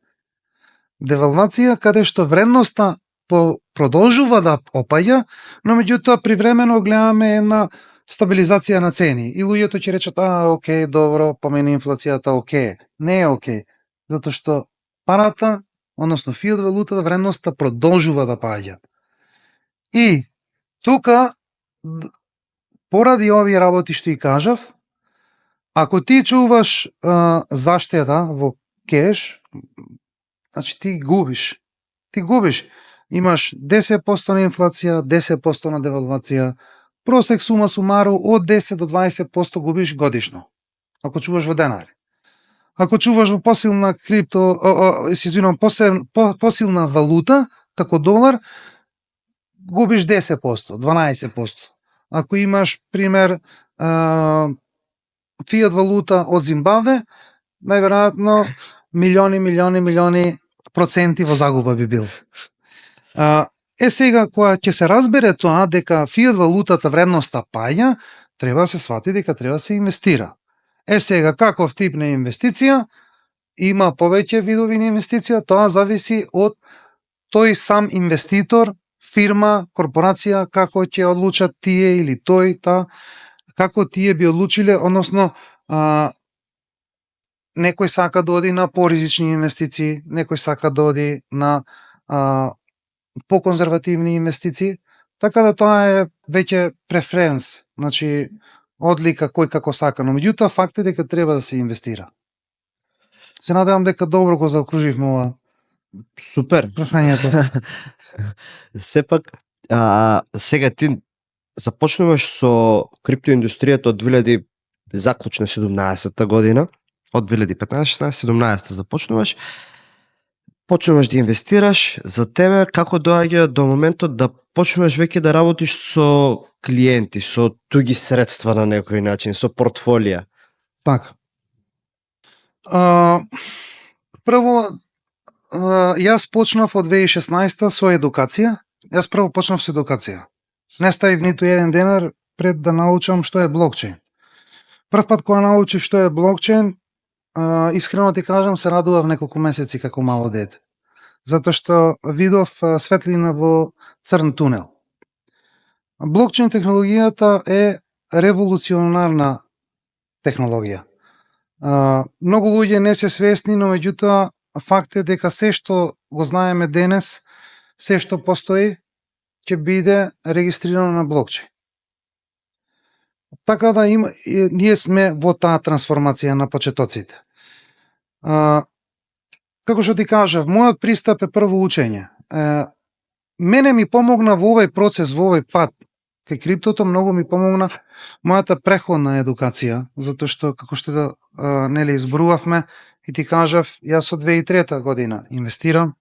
Девалвација каде што вредноста продолжува да опаѓа, но меѓутоа привремено гледаме една стабилизација на цени и луѓето ќе речат: окей, добро, помени инфлацијата, окей. Не е окей, затоа што парата, односно фиат валутата, вредноста продолжува да паѓа. И тука, поради овие работи што и кажав, ако ти чуваш заштеда во кеш, значи ти губиш. Ти губиш. Имаш 10% на инфлација, 10% на девалвација, просек сума сумару од 10 до 20% губиш годишно, ако чуваш во денари. Ако чуваш во посилна посилна валута, како долар, губиш 10%, 12%. Ако имаш, пример, фиат валута од Зимбабве, најверојатно милиони проценти во загуба би бил. Сега, кога ќе се разбере тоа дека фиат валутата вредноста паѓа, треба да се свати дека треба да се инвестира. Сега, каков тип на инвестиција? Има повеќе видови на инвестиција, тоа зависи од тој сам инвеститор, фирма, корпорација, како ќе одлучат тие или тој, како тие би одлучиле, односно некој сака да оди на поризични инвестиции, некој сака да оди на поконзервативни инвестиции, така да тоа е веќе преференс, значи одлика кој како сака, но меѓутоа факт е дека треба да се инвестира. Се надевам дека добро го заокруживме ова. Супер. Прашањето. Сепак, Сега ти започнуваш со криптоиндустријата од 2000 заклучна 17 година, од 2015, 16, 17 започнуваш. Почнуваш да инвестираш, за тебе како доаѓа до моментот да почнуваш веќе да работиш со клиенти, со туги средства на некој начин, со портфолија? Така. Прво, јас почнав од 2016 со едукација. Јас прво почнав со едукација. Не ставив ниту еден денар пред да научам што е блокчейн. Прв пат кога научив што е блокчейн, искрено ти кажам, се радував неколку месеци како мало дете. Затоа што видов светлина во црн тунел. Блокчейн технологијата е револуционарна технологија. Многу луѓе не се свесни, но меѓутоа факт е дека се што го знаеме денес, се што постои, ќе биде регистрирано на блокчейн. Така да ние сме во таа трансформација на почетоците. Како што ти кажав, мојот пристап е прво учење. Мене ми помогна во овој процес, во овој пат кај криптото, многу ми помогна мојата преходна едукација, затоа што како што нели изборувавме и ти кажав, јас од 2003 година инвестирам.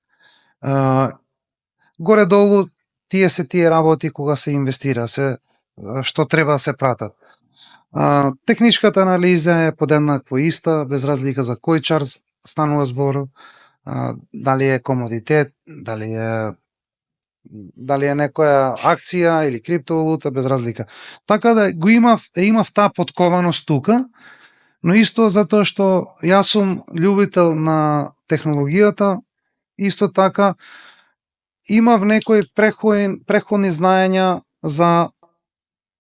Горе долу тие работи кога се инвестира, што треба да се пратат. Техничката анализа е подеднакво иста, без разлика за кој чарт станува збор, дали е комодитет, дали е некоја акција или криптовалута, без разлика. Така да имав таа подкованост тука, но исто затоа што јас сум љубител на технологијата, исто така имав некои преходни знаења за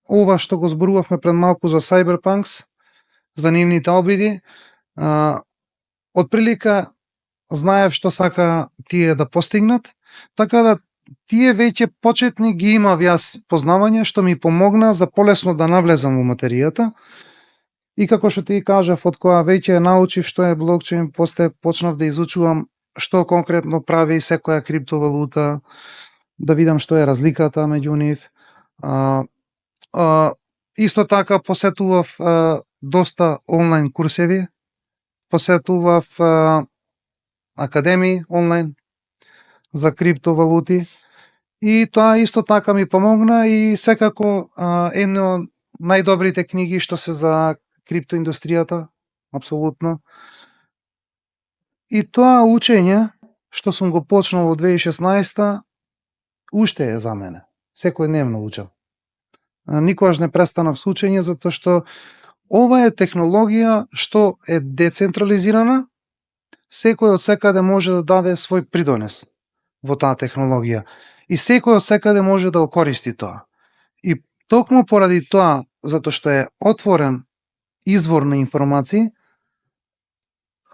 ова што го зборувавме пред малку за Cyberpunks, за нивните обиди. Отприлика знаев што сака тие да постигнат, така да тие веќе почетни ги имав јас познавање што ми помогна за полесно да навлезам во материјата. И како што ти кажав, од кога веќе научив што е блокчейн, после почнав да изучувам што конкретно прави секоја криптовалута, да видам што е разликата меѓу нив. Исто така посетував доста онлайн курсеви, посетував академии онлайн за криптовалути и тоа исто така ми помогна и секако една од најдобрите книги што се за криптоиндустријата, апсолутно. И тоа учење што сум го почнал во 2016 уште е за мене. Секојдневно учам. Никогаш не престанав со учење затоа што ова е технологија што е децентрализирана, секој од секаде може да даде свој придонес во таа технологија и секој од секаде може да го користи тоа. И токму поради тоа, затоа што е отворен извор на информации,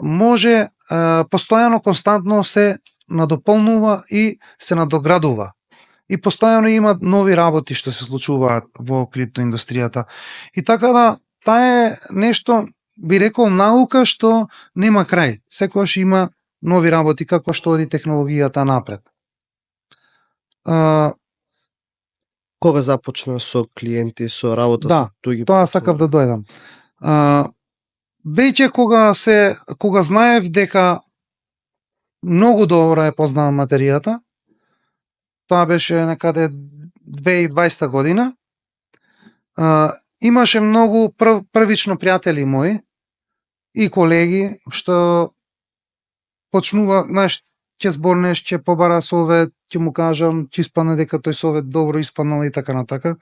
може постојано, константно се надополнува и се надоградува. И постојано има нови работи што се случуваат во криптоиндустријата. И така да, таа е нешто, би рекол, наука што нема крај. Секогаш има нови работи како што оди технологијата напред. Кога започна со клиенти, со работа Да, со туги? тоа сакав да дојдам. Веќе кога знаев дека многу добро е познавам материјата, тоа беше некаде 2020 година, имаше многу првично пријатели мои и колеги што почнува, знаеш, ќе зборнеш, ќе побара совет, ќе му кажам, ќе испадне дека тој совет добро испаднал и така натака.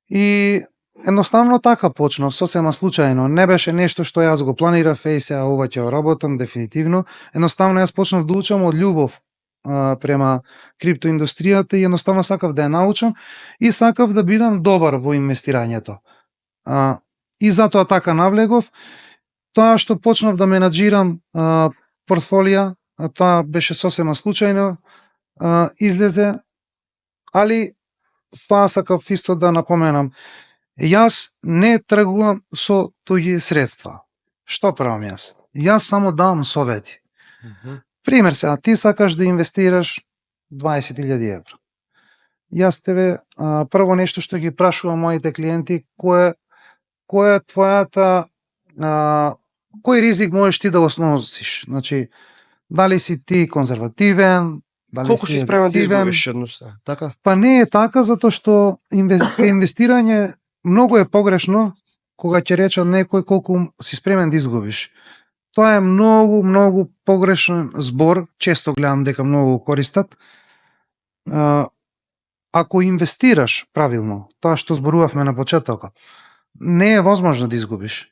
И едноставно така почнав, сосема случајно. Не беше нешто што јас го планирав, сега ова ќе работам дефинитивно. Едноставно јас почнав да учам од љубов према криптоиндустријата и едноставно сакав да ја научам и сакав да бидам добар во инвестирањето. И затоа така навлегов. Тоа што почнав да менаџирам портфолија, тоа беше сосема случајно, излезе, али тоа сакав исто да напоменам. Јас не тргувам со туѓи средства. Што правам јас? Јас само давам совети. Пример сега, ти сакаш да инвестираш 20.000 евро. јас тебе прво нешто што ги прашувам моите клиенти, кој е твојата кој ризик можеш ти да го сносиш? Значи, дали си ти конзервативен, дали Колку си си спремен да агресивен? изгубиш едноставно, така? Па не е така, затоа што инвестирање многу е погрешно кога ќе рече некој колку си спремен да изгубиш. Тоа е многу погрешен збор, често гледам дека многу го користат. Ако инвестираш правилно, тоа што зборувавме на почетокот, не е возможно да изгубиш.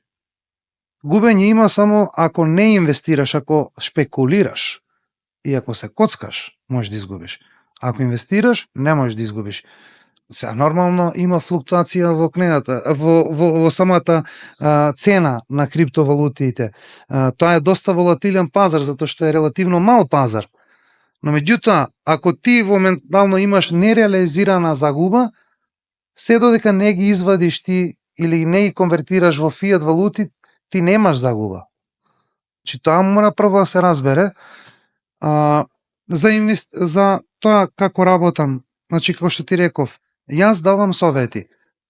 Губење има само ако не инвестираш, ако шпекулираш и ако се коцкаш, можеш да изгубиш. Ако инвестираш, не можеш да изгубиш. Сега нормално има флуктуација во книгата, во самата цена на криптовалутите. Тоа е доста волатилен пазар затоа што е релативно мал пазар. Но меѓутоа, ако ти моментално имаш нереализирана загуба, се додека не ги извадиш ти или не ги конвертираш во фиат валути, ти немаш загуба. Чи тоа мора прво да се разбере. За тоа како работам, значи како што ти реков, јас давам совети,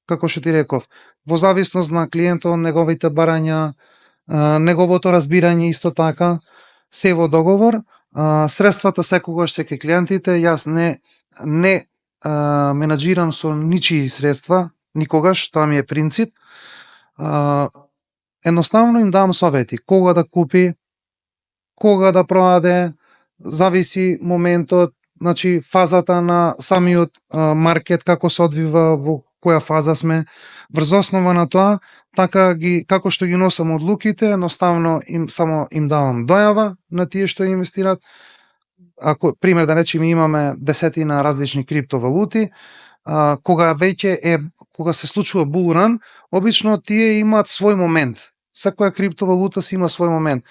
како што ти реков, во зависност на клиентот, неговите барања, неговото разбирање исто така, се во договор, средствата секогаш се ке клиентите, јас не менаџирам со ничии средства, никогаш, тоа ми е принцип. Едноставно им давам совети, кога да купи, кога да продаде, зависи моментот, значи фазата на самиот маркет, како се одвива, во која фаза сме. Врз основа на тоа, така како што ги носам одлуките, едноставно само им давам дојава на тие што инвестираат. Ако пример да речеме имаме десетина различни криптовалути, кога се случува булран, обично тие имаат свој момент. Секоја криптовалута си има свој момент.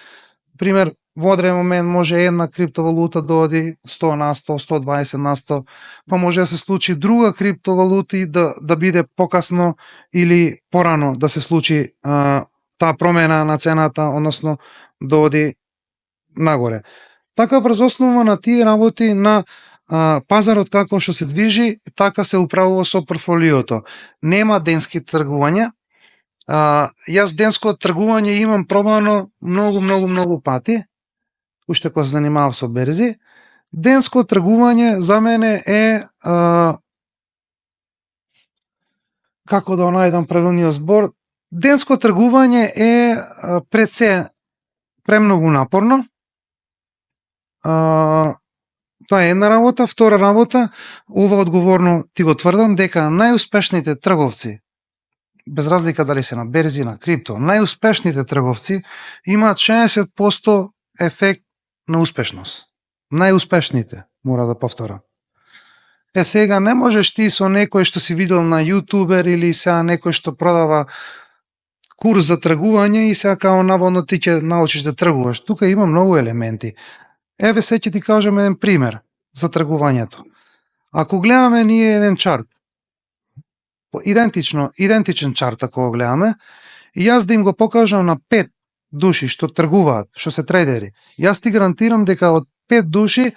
Пример, во одреден момент може една криптовалута да оди 100 на 100, 120 на 100, па може да се случи друга криптовалута и да биде покасно или порано да се случи таа промена на цената, односно да оди нагоре. Така врз основа на тие работи на пазарот како што се движи, така се управува со портфолиото. Нема денски тргувања. Јас денско тргување имам пробано многу пати, уште кога се занимавав со берзи. Денско тргување за мене е како да најдам правилниот збор, денско тргување е пред се премногу напорно. Тоа е една работа. Втора работа, ова одговорно ти го тврдам, дека најуспешните трговци, без разлика дали се на берзи, на крипто, најуспешните трговци имаат 60% ефект на успешност. Најуспешните, мора да повторам. Сега не можеш ти со некој што си видел на јутубер или сега некој што продава курс за тргување и сега као наводно ти ќе научиш да тргуваш. Тука има многу елементи. Еве се ќе ти кажам еден пример за тргувањето. Ако гледаме ние еден чарт, идентичен чарт ако го гледаме, и јас да им го покажам на 5 души што тргуваат, што се трейдери, јас ти гарантирам дека од 5 души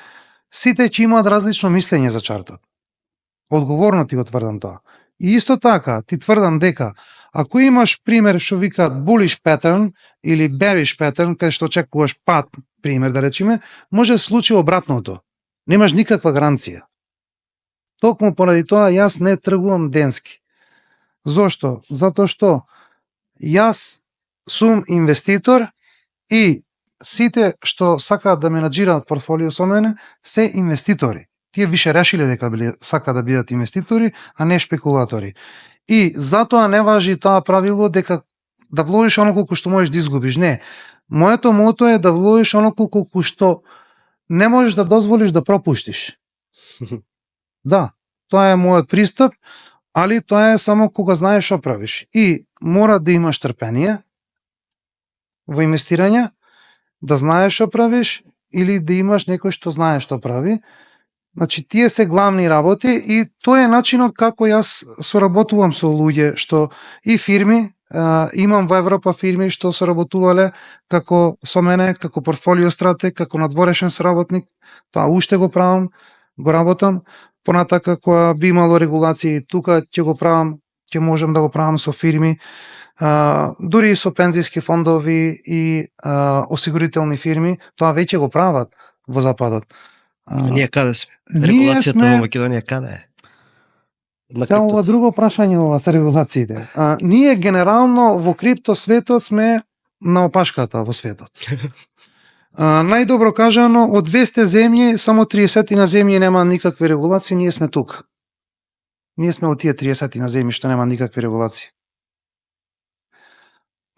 сите ќе имаат различно мислење за чартот. Одговорно ти го тврдам тоа. И исто така ти тврдам дека ако имаш пример што викаат bullish pattern или bearish pattern, каде што очекуваш пат, пример да речеме, може да се случи обратното. Немаш никаква гаранција. Токму поради тоа јас не тргувам денски. Зошто? Затоа што јас сум инвеститор и сите што сакаат да менаџираат портфолио со мене се инвеститори. Тие више решиле дека сакаат да бидат инвеститори, а не шпекулатори. И затоа не важи тоа правило дека да вложиш оно колку што можеш да изгубиш. Не. Моето мото е да вложиш оно колку што не можеш да дозволиш да пропуштиш. Да, тоа е мојот пристап, али тоа е само кога знаеш што правиш. И мора да имаш трпение во инвестирање, да знаеш што правиш или да имаш некој што знае што прави. Значи, тие се главни работи и тоа е начинот како јас соработувам со луѓе што и фирми, имам во Европа фирми што соработувале како со мене, како портфолио стратег, како надворешен соработник, тоа уште го правам, го работам, понатака која би имало регулации, тука ќе можам да го правам со фирми, дури и со пензиски фондови и осигурителни фирми, тоа веќе го прават во Западот. А ние каде сме? Ние Регулацијата сме- во Македонија каде е? На Сега ова криптото. друго прашање ова се регулациите. Ние генерално во крипто светот сме на опашката во светот. Најдобро кажано, од 200 земји, само 30 на земји нема никакви регулации, ние сме тука. Ние сме од тие 30 на земји што нема никакви регулации.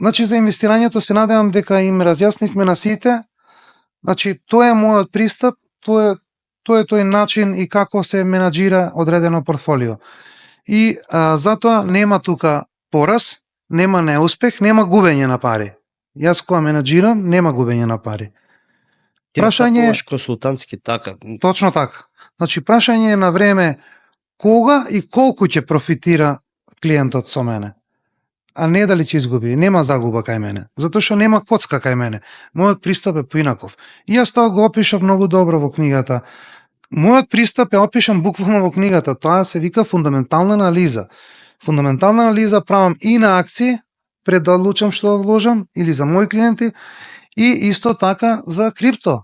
Значи, за инвестирањето се надевам дека им разјаснивме на сите. Значи, тоа е мојот пристап, тоа е тој начин и како се менаџира одредено портфолио. И затоа нема тука пораз, нема неуспех, нема губење на пари. Јас кога менаџирам, нема губење на пари. Ти настапуваш консултантски така. Точно така. Значи, прашање е на време кога и колку ќе профитира клиентот со мене, а не дали ќе изгуби. Нема загуба кај мене, затоа што нема коцка кај мене. Мојот пристап е поинаков. И јас тоа го опишав многу добро во книгата. Мојот пристап е опишан буквално во книгата. Тоа се вика фундаментална анализа. Фундаментална анализа правам и на акции, пред да одлучам што да вложам, или за мои клиенти, и исто така за крипто.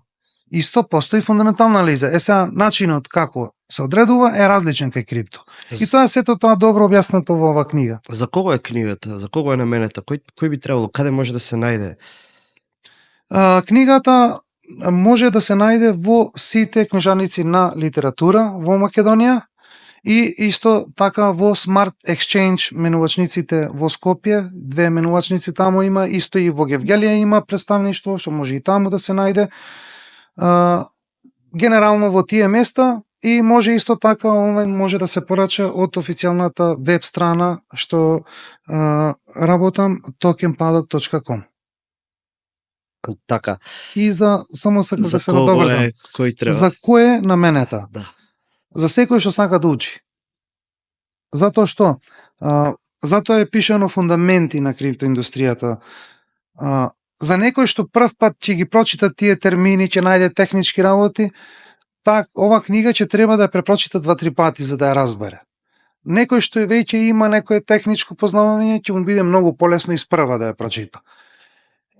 Исто постои фундаментална анализа. Сега, начинот како се одредува е различен кај крипто. И тоа сето тоа добро објаснато во оваа книга. За кого е книгата? За кого е наменета? Кој би требало? Каде може да се најде? Книгата може да се најде во сите книжарници на литература во Македонија и исто така во Smart Exchange менувачниците во Скопје, 2 менувачници таму има, исто и во Гевгелија има представништво, што може и таму да се најде. Генерално во тие места и може исто така онлайн може да се порача од официјалната веб страна што работам tokenpaddock.com. Така. И за само сакам За да се кого надоврзам. е, кој треба? За кој е наменета? Да. За секој што сака да учи. Затоа што затоа е пишано фундаменти на криптоиндустријата. За некој што прв пат ќе ги прочита тие термини, ќе најде технички работи, ова книга ќе треба да ја препрочита 2-3 пати за да ја разбере. Некој што веќе има некое техничко познавање, ќе му биде многу полесно испрва да ја прочита.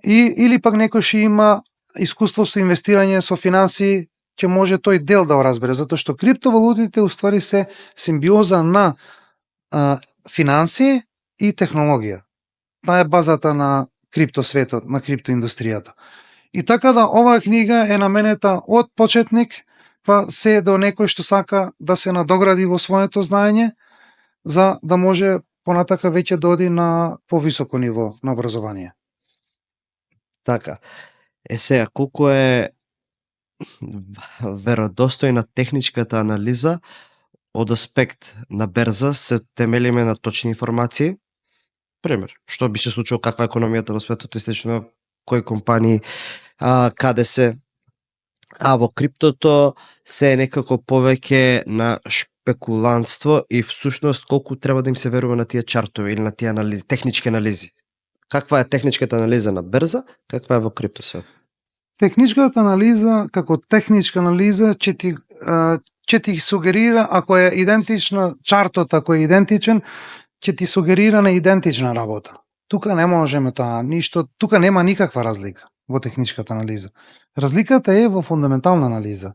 Или пак некој што има искуство со инвестирање, со финансии, ќе може тој дел да го разбере, затоа што криптовалутите уствари се симбиоза на финансии и технологија. Таа е базата на криптосветот, на криптоиндустријата. И така да оваа книга е наменета од почетник па се до некој што сака да се надогради во своето знаење за да може понатака веќе да оди на повисоко ниво на образование. Така. Сега, колку е веродостојна техничката анализа од аспект на берза се темелиме на точни информации? Пример, што би се случило, каква е економијата во светот и слично, кои компании, каде се, во криптото се е некако повеќе на шпекулантство и всушност колку треба да им се верува на тие чартови или на тие анализи, технички анализи. Каква е техничката анализа на берза, каква е во криптосвет? Техничката анализа, како техничка анализа, ќе ти сугерира, ако е идентична, чартот ако е идентичен, ќе ти сугерира на идентична работа. Тука не можеме тоа, ништо, тука нема никаква разлика во техничката анализа. Разликата е во фундаментална анализа.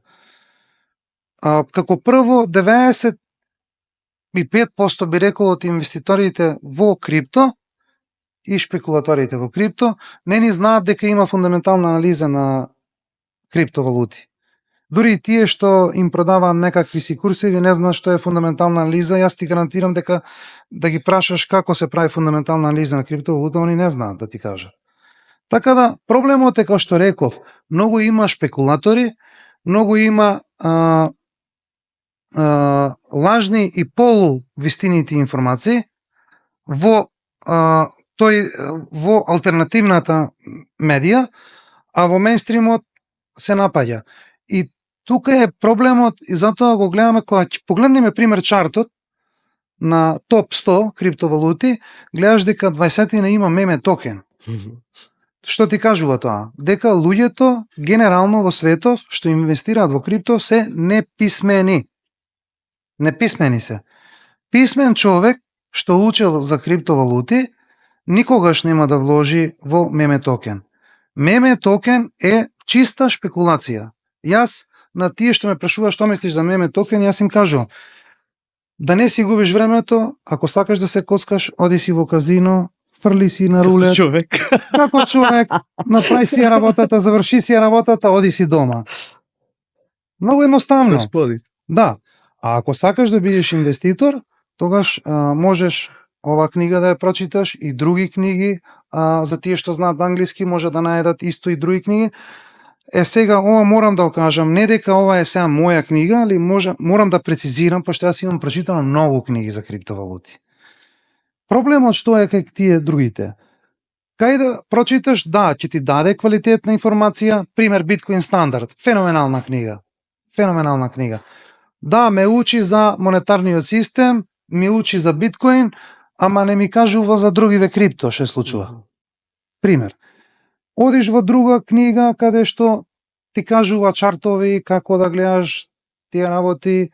Како прво, 95% би рекол од инвеститорите во крипто и шпекулаторите во крипто не ни знаат дека има фундаментална анализа на криптовалути. Дури и тие што им продаваат некакви си курсеви не знаат што е фундаментална анализа. Јас ти гарантирам дека да ги прашаш како се прави фундаментална анализа на криптовалута, они не знаат да ти кажат. Така да, проблемот е, како што реков, многу има шпекулатори, многу има лажни и полувистинити информации во во алтернативната медија, а во мејнстримот се напаѓа. И тука е проблемот и затоа го гледаме, кога погледнеме пример чартот на топ 100 криптовалути, гледаш дека 20 има меме токен. Што ти кажува тоа? Дека луѓето генерално во светот што инвестираат во крипто се неписмени. Неписмени се. Писмен човек што учел за криптовалути никогаш нема да вложи во меме токен. Меме токен е чиста шпекулација. Јас на тие што ме прашува што мислиш за меме токен, јас им кажувам да не си губиш времето, ако сакаш да се коцкаш, оди си во казино, фрли си на рулет. Човек. Како човек, направи си ја работата, заврши си ја работата, оди си дома. Многу едноставно. Господи. Да. А ако сакаш да бидеш инвеститор, тогаш можеш ова книга да ја прочиташ и други книги, за тие што знаат англиски може да најдат исто и други книги. Сега ова морам да го кажам, не дека ова е сега моја книга, али морам да прецизирам, пошто јас имам прочитано многу книги за криптовалути. Проблемот што е кај тие другите? Кај да прочиташ, да, ќе ти даде квалитетна информација, пример Bitcoin стандард, феноменална книга. Феноменална книга. Да, ме учи за монетарниот систем, ми учи за биткоин, ама не ми кажува за другиве крипто што се случува. Пример. Одиш во друга книга каде што ти кажува чартови, како да гледаш тие работи,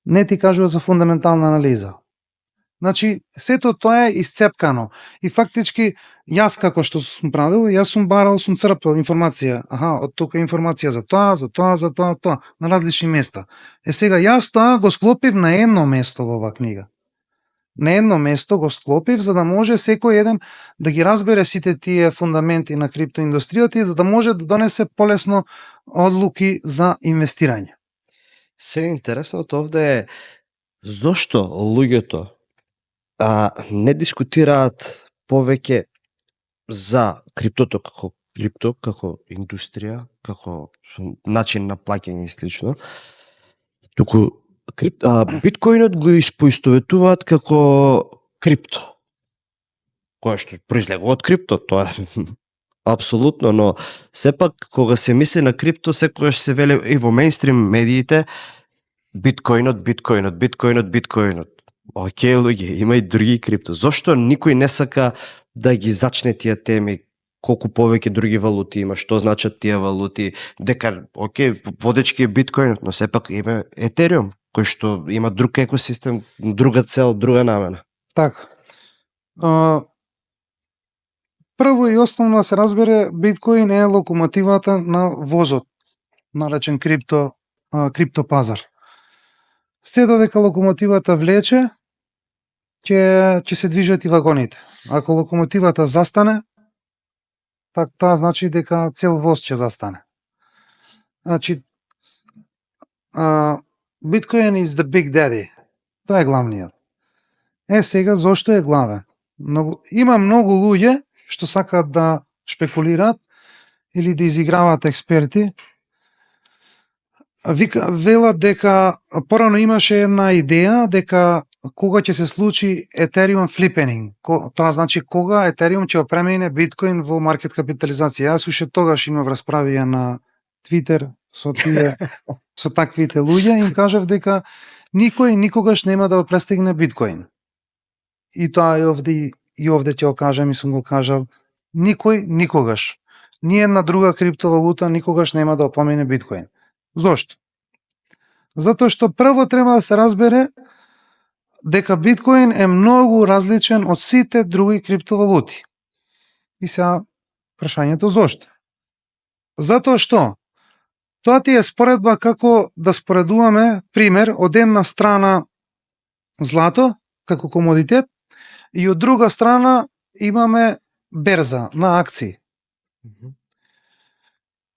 не ти кажува за фундаментална анализа. Значи, сето тоа е исцепкано. И фактички, јас како што сум правил, јас сум барал, сум црпел информација. Од тука информација за тоа, на различни места. Сега јас тоа го склопив на едно место во оваа книга. На едно место го склопив, за да може секој еден да ги разбере сите тие фундаменти на криптоиндустријата и за да може да донесе полесно одлуки за инвестирање. Се интересното овде е зошто луѓето не дискутираат повеќе за криптото како индустрија, како начин на плаќање и слично. Туку биткоинот го испоистоветуваат како крипто. Кое што произлегува од крипто, тоа е апсолутно, но сепак кога се мисли на крипто, секогаш се веле и во мејнстрим медиите биткоинот. Океј, луѓе, има и други крипто. Зошто никој не сака да ги зачне тие теми, колку повеќе други валути има, што значат тие валути, дека, океј, водечки е биткоинот, но сепак има Етериум, кој што има друг екосистем, друга цел, друга намена. Така. Прво и основно да се разбере, биткоин е локомотивата на возот, наречен крипто пазар. Се додека локомотивата влече, ќе се движат и вагоните. Ако локомотивата застане, тоа значи дека цел воз ќе застане. Значи, Bitcoin is the big daddy. Тоа е главниот. Сега, зошто е главен? Има многу луѓе што сакаат да шпекулираат или да изиграваат експерти. Велат дека порано имаше една идеја дека кога ќе се случи Ethereum flipping, тоа значи кога Ethereum ќе опремине биткоин во маркет капитализација. Јас уште тогаш имав расправија на Twitter со таквите луѓе и кажав дека никој никогаш нема да престигне биткоин. И тоа и овде ќе го кажам и сум го кажал, никој никогаш, ни една друга криптовалута никогаш нема да опомине биткоин. Зошто? Затоа што прво треба да се разбере дека биткоин е многу различен од сите други криптовалути. И сега прашањето зошто? Затоа што тоа ти е споредба како да споредуваме, пример, од една страна злато како комодитет и од друга страна имаме берза на акции.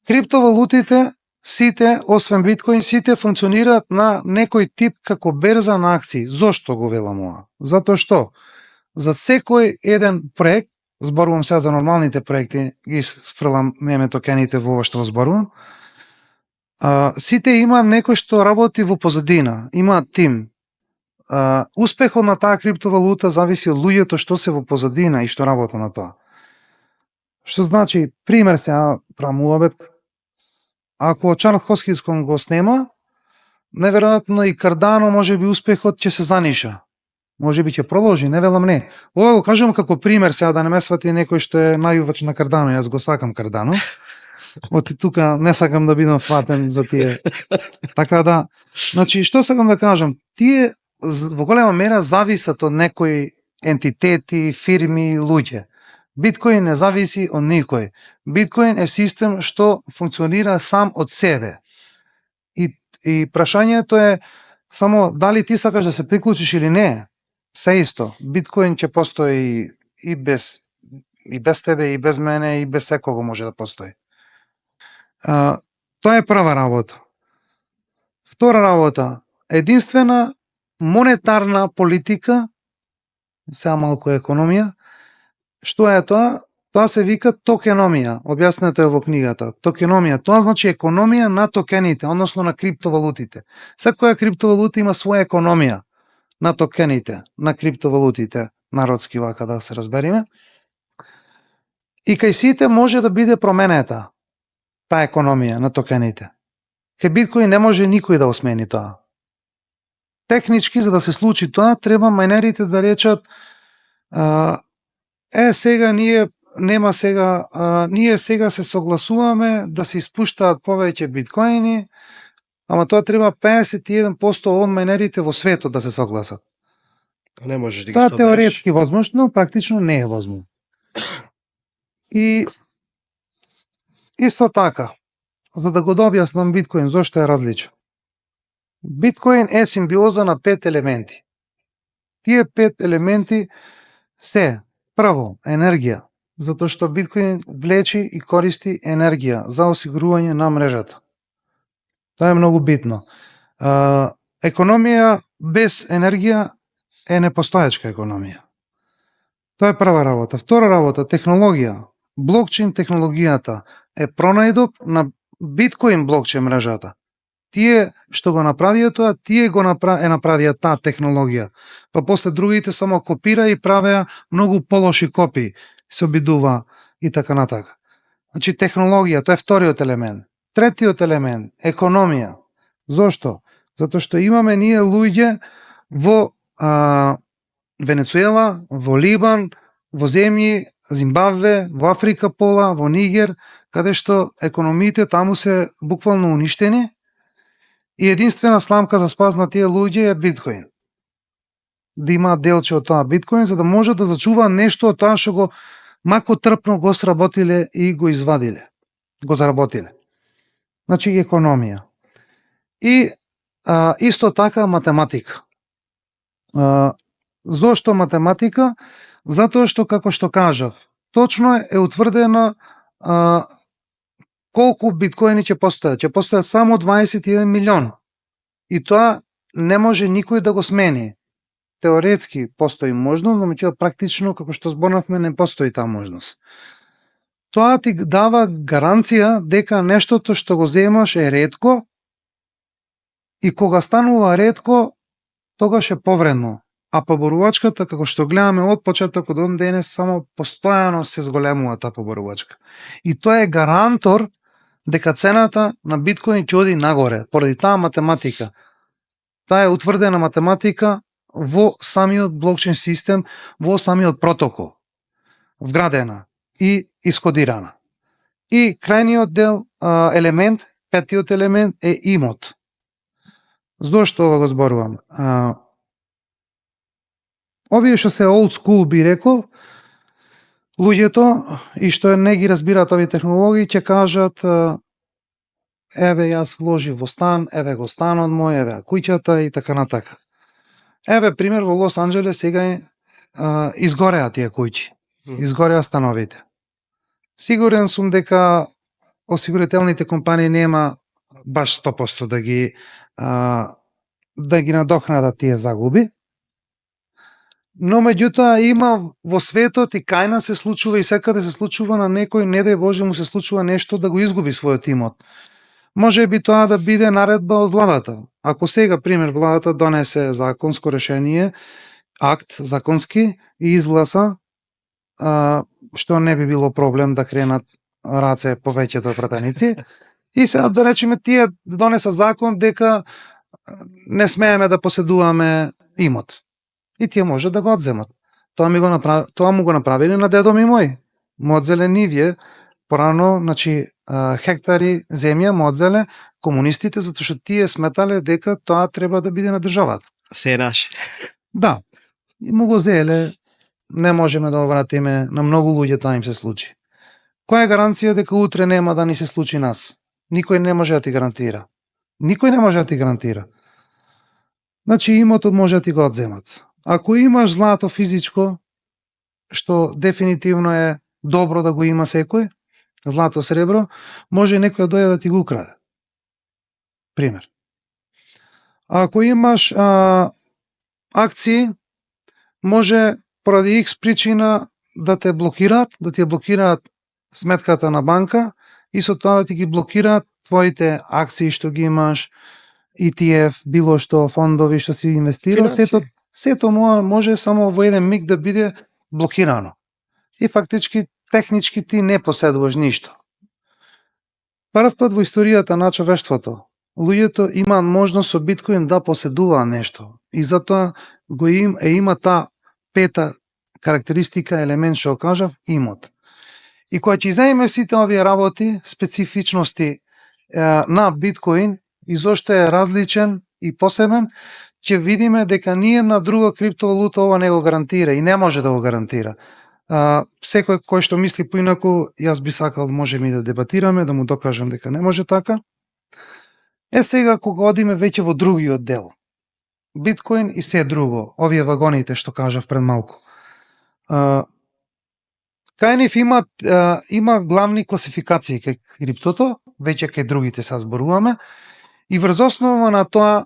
Криптовалутите сите, освен биткоин, сите функционираат на некој тип како берза на акции. Зошто го велам ова? Затоа што за секој еден проект, зборувам сега за нормалните проекти, ги сфрлам меме токените во ова што зборувам, сите има некој што работи во позадина, има тим. Успехот на таа криптовалута зависи од луѓето што се во позадина и што работа на тоа. Што значи, пример сега правам муабет, ако Чарлз Хоскинсон го снема, неверојатно и Кардано може би успехот ќе се заниша. Може би ќе продолжи, не велам не. Ова го кажам како пример сега да не ме свати некој што е најувач на Кардано, јас го сакам Кардано. Оти тука не сакам да бидам фатен за тие. Така да, значи што сакам да кажам, тие во голема мера зависат од некои ентитети, фирми, луѓе. Биткоин не зависи од никој. Биткоин е систем што функционира сам од себе. И прашањето е само дали ти сакаш да се приклучиш или не. Се исто. Биткоин ќе постои и без тебе, и без мене, и без секого може да постои. Тоа е прва работа. Втора работа, единствена монетарна политика, сега малку економија. Што е тоа? Тоа се вика токеномија. Објаснето е во книгата. Токеномија, тоа значи економија на токените, односно на криптовалутите. Секоја криптовалута има своја економија на токените, на криптовалутите, народски вака да се разбериме. И кај сите може да биде променета таа економија на токените. Кај биткоин не може никој да осмени тоа. Технички, за да се случи тоа, треба мајнерите да речат сега ние сега се согласуваме да се испуштаат повеќе биткоини, ама тоа треба 51% од мајнерите во светот да се согласат. Не можеш да ги Тоа собереш. теоретски возможно, но практично не е возможно. И исто така, за да го објаснам биткоин зошто е различен. Биткоин е симбиоза на 5 елементи. Тие 5 елементи се прво енергија, затоа што биткоин влечи и користи енергија за осигурување на мрежата. Тоа е многу битно. Економија без енергија е непостоечка економија. Тоа е прва работа. Втора работа, технологија. Блокчейн технологијата е пронајдок на биткоин блокчейн мрежата. Тие што го направија тоа, тие направија таа технологија. Па после другите само копира и правеа многу полоши копии, се обидува и така натака. Значи технологија, тоа е вториот елемент. Третиот елемент, економија. Зошто? Затоа што имаме ние луѓе во Венецуела, во Либан, во земји Зимбабве, во Африка пола, во Нигер, каде што економиите таму се буквално уништени и единствена сламка за спас на тие луѓе е биткоин. Да има делче од тоа биткоин, за да може да зачува нешто од тоа што го мако трпно го сработиле и го извадиле, го заработиле. Значи економија. И исто така математика. Зошто математика? Затоа што, како што кажав, точно е утврдено колку биткоини ќе постојат. Ќе постојат само 21 милион. И тоа не може никој да го смени. Теоретски постои можност, но меѓутоа практично, како што зборнавме, не постои таа можност. Тоа ти дава гаранција дека нештото што го земаш е ретко и кога станува ретко, тогаш е повредно. А поборувачката, како што гледаме од почетокот до денес, само постојано се зголемува таа поборувачка. И тоа е гарантор дека цената на биткоин ќе оди нагоре, поради таа математика. Таа е утврдена математика во самиот блокчейн систем, во самиот протокол, вградена и искодирана. И крајниот дел, елемент, петиот елемент е имот. Зошто ова го зборувам? Овие што се old school би рекол, луѓето и што не ги разбираат овие технологии ќе кажат еве јас вложив во стан, еве го станот мој, еве куќата и така натака. Еве пример во Лос Анџелес сега изгореа тие куќи, изгореа становите. Сигурен сум дека осигурителните компании нема баш 100% да ги надокнадат тие загуби. Но меѓутоа има во светот и кај нас се случува и секаде се случува на некој, не дај Боже му се случува нешто да го изгуби својот имот. Може би тоа да биде наредба од владата. Ако сега, пример, владата донесе законско решение, акт законски и изгласа, што не би било проблем да кренат раце повеќето пратеници, и сега да речеме тие донеса закон дека не смееме да поседуваме имот. И тие може да го одземат. Тоа му го направиле на дедо ми мој. Му одзеле нивје, порано, значи, хектари земја му одзеле комунистите, затоа што тие сметале дека тоа треба да биде на државата. Се е наше. Да, и му го зеле, не можеме да го вратиме, на многу луѓе тоа им се случи. Која е гаранција дека утре нема да ни се случи нас? Никој не може да ти гарантира. Никој не може да ти гарантира. Значи имотот може да ти го одземат. Ако имаш злато физичко, што дефинитивно е добро да го има секој, злато, сребро, може некој да дојде да ти го украде. Пример. Ако имаш акции, може поради X причина да те блокираат, да ти ја блокираат сметката на банка и со тоа да ти ги блокираат твоите акции што ги имаш, ETF, било што, фондови што си инвестирал, сето може само во еден миг да биде блокирано. И фактички, технички ти не поседуваш ништо. Прв пат во историјата на човештвото, луѓето имаат можност со биткоин да поседуваат нешто. И затоа има таа пета карактеристика, елемент што кажав, имот. И кога ќе изаеме сите овие работи, специфичности на биткоин и зошто е различен и посебен, ќе видиме дека ниедна друга криптовалута ова не го гарантира и не може да го гарантира. Секој кој што мисли поинаку, јас би сакал можеме и да дебатираме, да му докажам дека не може така. Сега кога одиме веќе во другиот дел, биткоин и се друго, овие вагоните што кажав пред малку. Кај нив има главни класификации кај криптото, веќе кај другите се зборуваме, и врз основа на тоа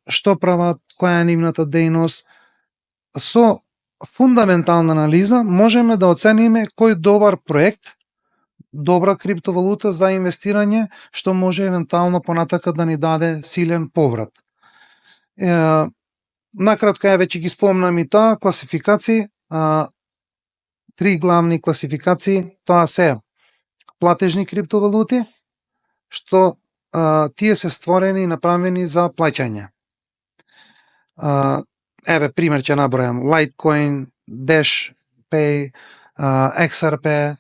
што прават, која е нивната дејност, со фундаментална анализа можеме да оцениме кој добар проект, добра криптовалута за инвестирање, што може евентуално понатака да ни даде силен поврат. Накратко ја веќе ги спомнам и тоа, класификации, три главни класификации, тоа се платежни криптовалути, што тие се створени и направени за плаќање. Еве пример ќе набројам: Litecoin, Dash Pay, XRP,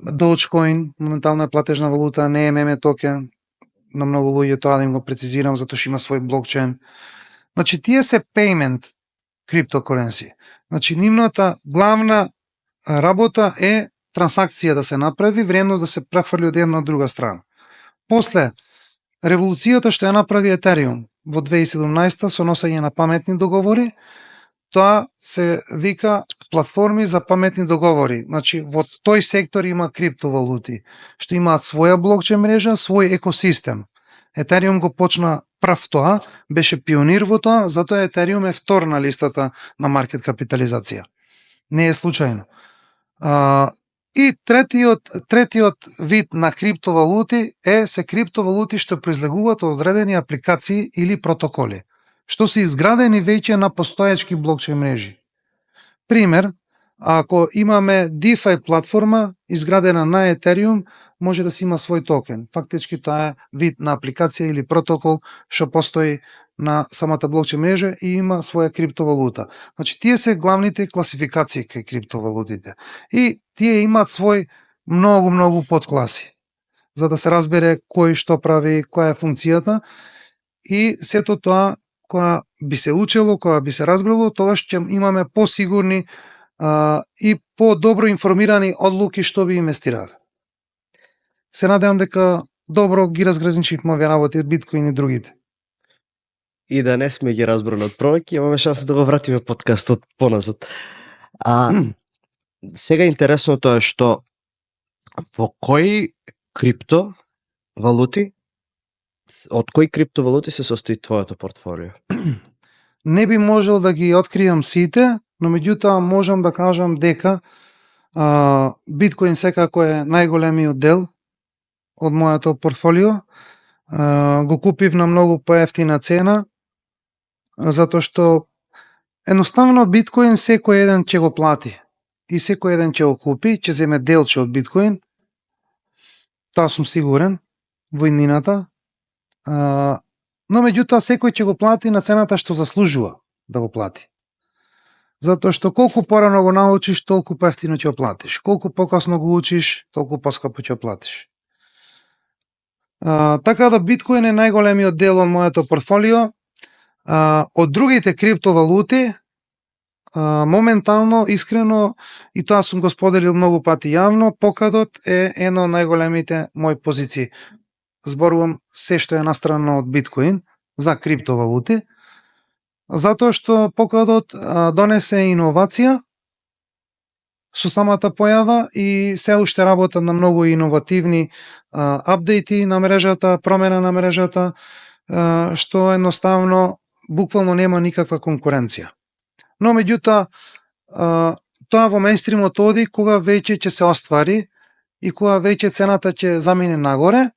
Dogecoin, моментално е платежна валута, не е меме токен, на многу луѓе тоа да им го прецизирам, затоа што има свој блокчейн. Значи тие се payment криптокуренси. Значи нивната главна работа е трансакција да се направи, вредност да се префрли од една од друга страна. После револуцијата што ја направи Ethereum во 2017 со носење на паметни договори, тоа се вика платформи за паметни договори. Значи во тој сектор има криптовалути што имаат своја блокчейн мрежа, свој екосистем. Ethereum го почна прв тоа, беше пионир во тоа, затоа Ethereum е втор на листата на маркет капитализација. Не е случајно. И третиот вид на криптовалути се криптовалути што произлегуваат од одредени апликации или протоколи, што се изградени веќе на постоечки блокчейн мрежи. Пример, ако имаме DeFi платформа изградена на Ethereum, може да си има свој токен. Фактички тоа е вид на апликација или протокол што постои на самата блокчейн мрежа и има своја криптовалута. Значи тие се главните класификации кај криптовалутите. И тие имаат свој многу подкласи, за да се разбере кој што прави, која е функцијата, и сето тоа кога би се учело, кога би се разбрало, тогаш ќе имаме посигурни и по-добро информирани одлуки што би инвестирале. Се надевам дека добро ги разграничивме овие работи, биткоин и другите. И да не сме ги разбрали од провеќе, имаме шанса да го вратиме подкастот поназад. Сега интересното е што во кои криптовалути, од кои криптовалути се состои твоето портфолио? Не би можел да ги откријам сите, но меѓутоа можам да кажам дека биткоин секако е најголемиот дел од моето портфолио. Го купив на многу поевтина цена, затоа што едноставно биткоин секој еден ќе го плати и секој еден ќе го купи, ќе земе делче од биткоин. Тоа сум сигурен во иднината. Но меѓутоа секој ќе го плати на цената што заслужува да го плати. Затоа што колку порано го научиш, толку поевтино ќе го платиш. Колку покасно го учиш, толку поскапо ќе го платиш. Така да биткоин е најголемиот дел од моето портфолио. Од другите криптовалути, моментално, искрено, и тоа сум го споделил многу пати јавно, Polkadot е една од најголемите мои позиции. Зборувам се што е настрана од биткоин за криптовалути, затоа што Polkadot донесе иновација со самата појава и се уште работат на многу иновативни апдејти на мрежата, промена на мрежата, што едноставно буквално нема никаква конкуренција. Но меѓутоа, тоа во мејнстримот оди кога веќе ќе се оствари и кога веќе цената ќе замине нагоре,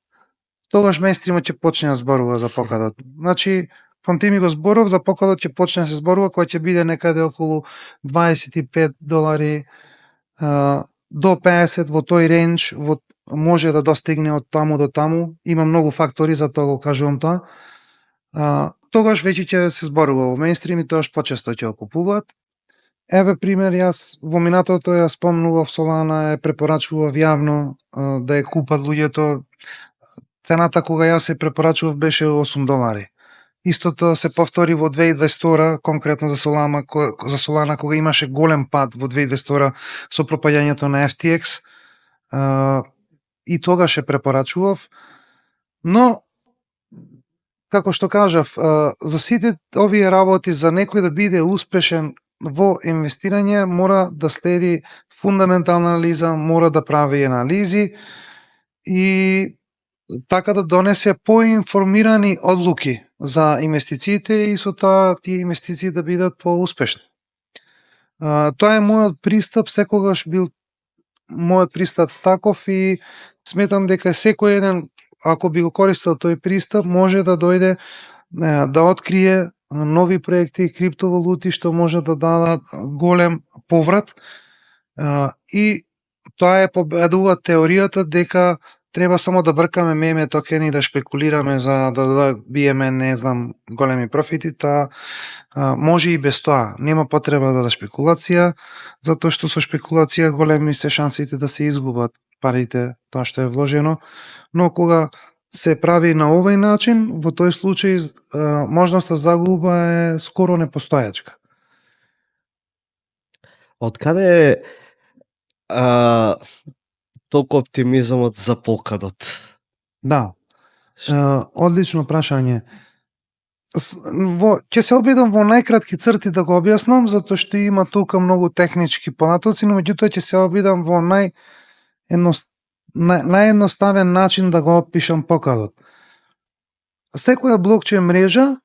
тогаш мејнстримот ќе почне да зборува за Polkadot. Значи, памти ми го зборов, за Polkadot ќе почне да се зборува кога ќе биде некаде околу $25 до 50 во тој рендж, може да достигне од таму до таму, има многу фактори, затоа го кажувам тоа. Тогаш веќе ќе се зборува во мејнстрим и тогаш почесто ќе го купуваат. Еве пример, јас во минатото ја спомнував Solana, ја препорачував јавно да ја купат луѓето. Цената кога јас се препорачував беше $8. Истото се повтори во 2022, конкретно за Solana, кога имаше голем пад во 2022 со пропаѓањето на FTX. И тогаш се препорачував. Но, како што кажав, за сите овие работи, за некој да биде успешен во инвестирање, мора да следи фундаментална анализа, мора да прави анализи и така да донесе поинформирани одлуки за инвестициите и со тоа тие инвестиции да бидат поуспешни. Тоа е мојот пристап, секогаш бил мојот пристап таков и сметам дека секој еден, ако би го користел тој пристап, може да дојде да открие нови проекти, криптовалути што може да дадат голем поврат. И тоа е победува теоријата дека треба само да бркаме меме токени, да шпекулираме за да биеме, не знам, големи профити, тоа може и без тоа. Нема потреба да шпекулација, затоа што со шпекулација големи се шансите да се изгубат парите, тоа што е вложено. Но кога се прави на овој начин, во тој случај можноста загуба е скоро непостојачка. Од каде толку оптимизмот за Polkadot? Да, одлично прашање. Ќе се обидам во најкратки црти да го објаснам, затоа што има тука многу технички понатоци, но меѓутоа ќе се обидам во наједноставен начин да го опишам Polkadot. Секоја блокчейн мрежа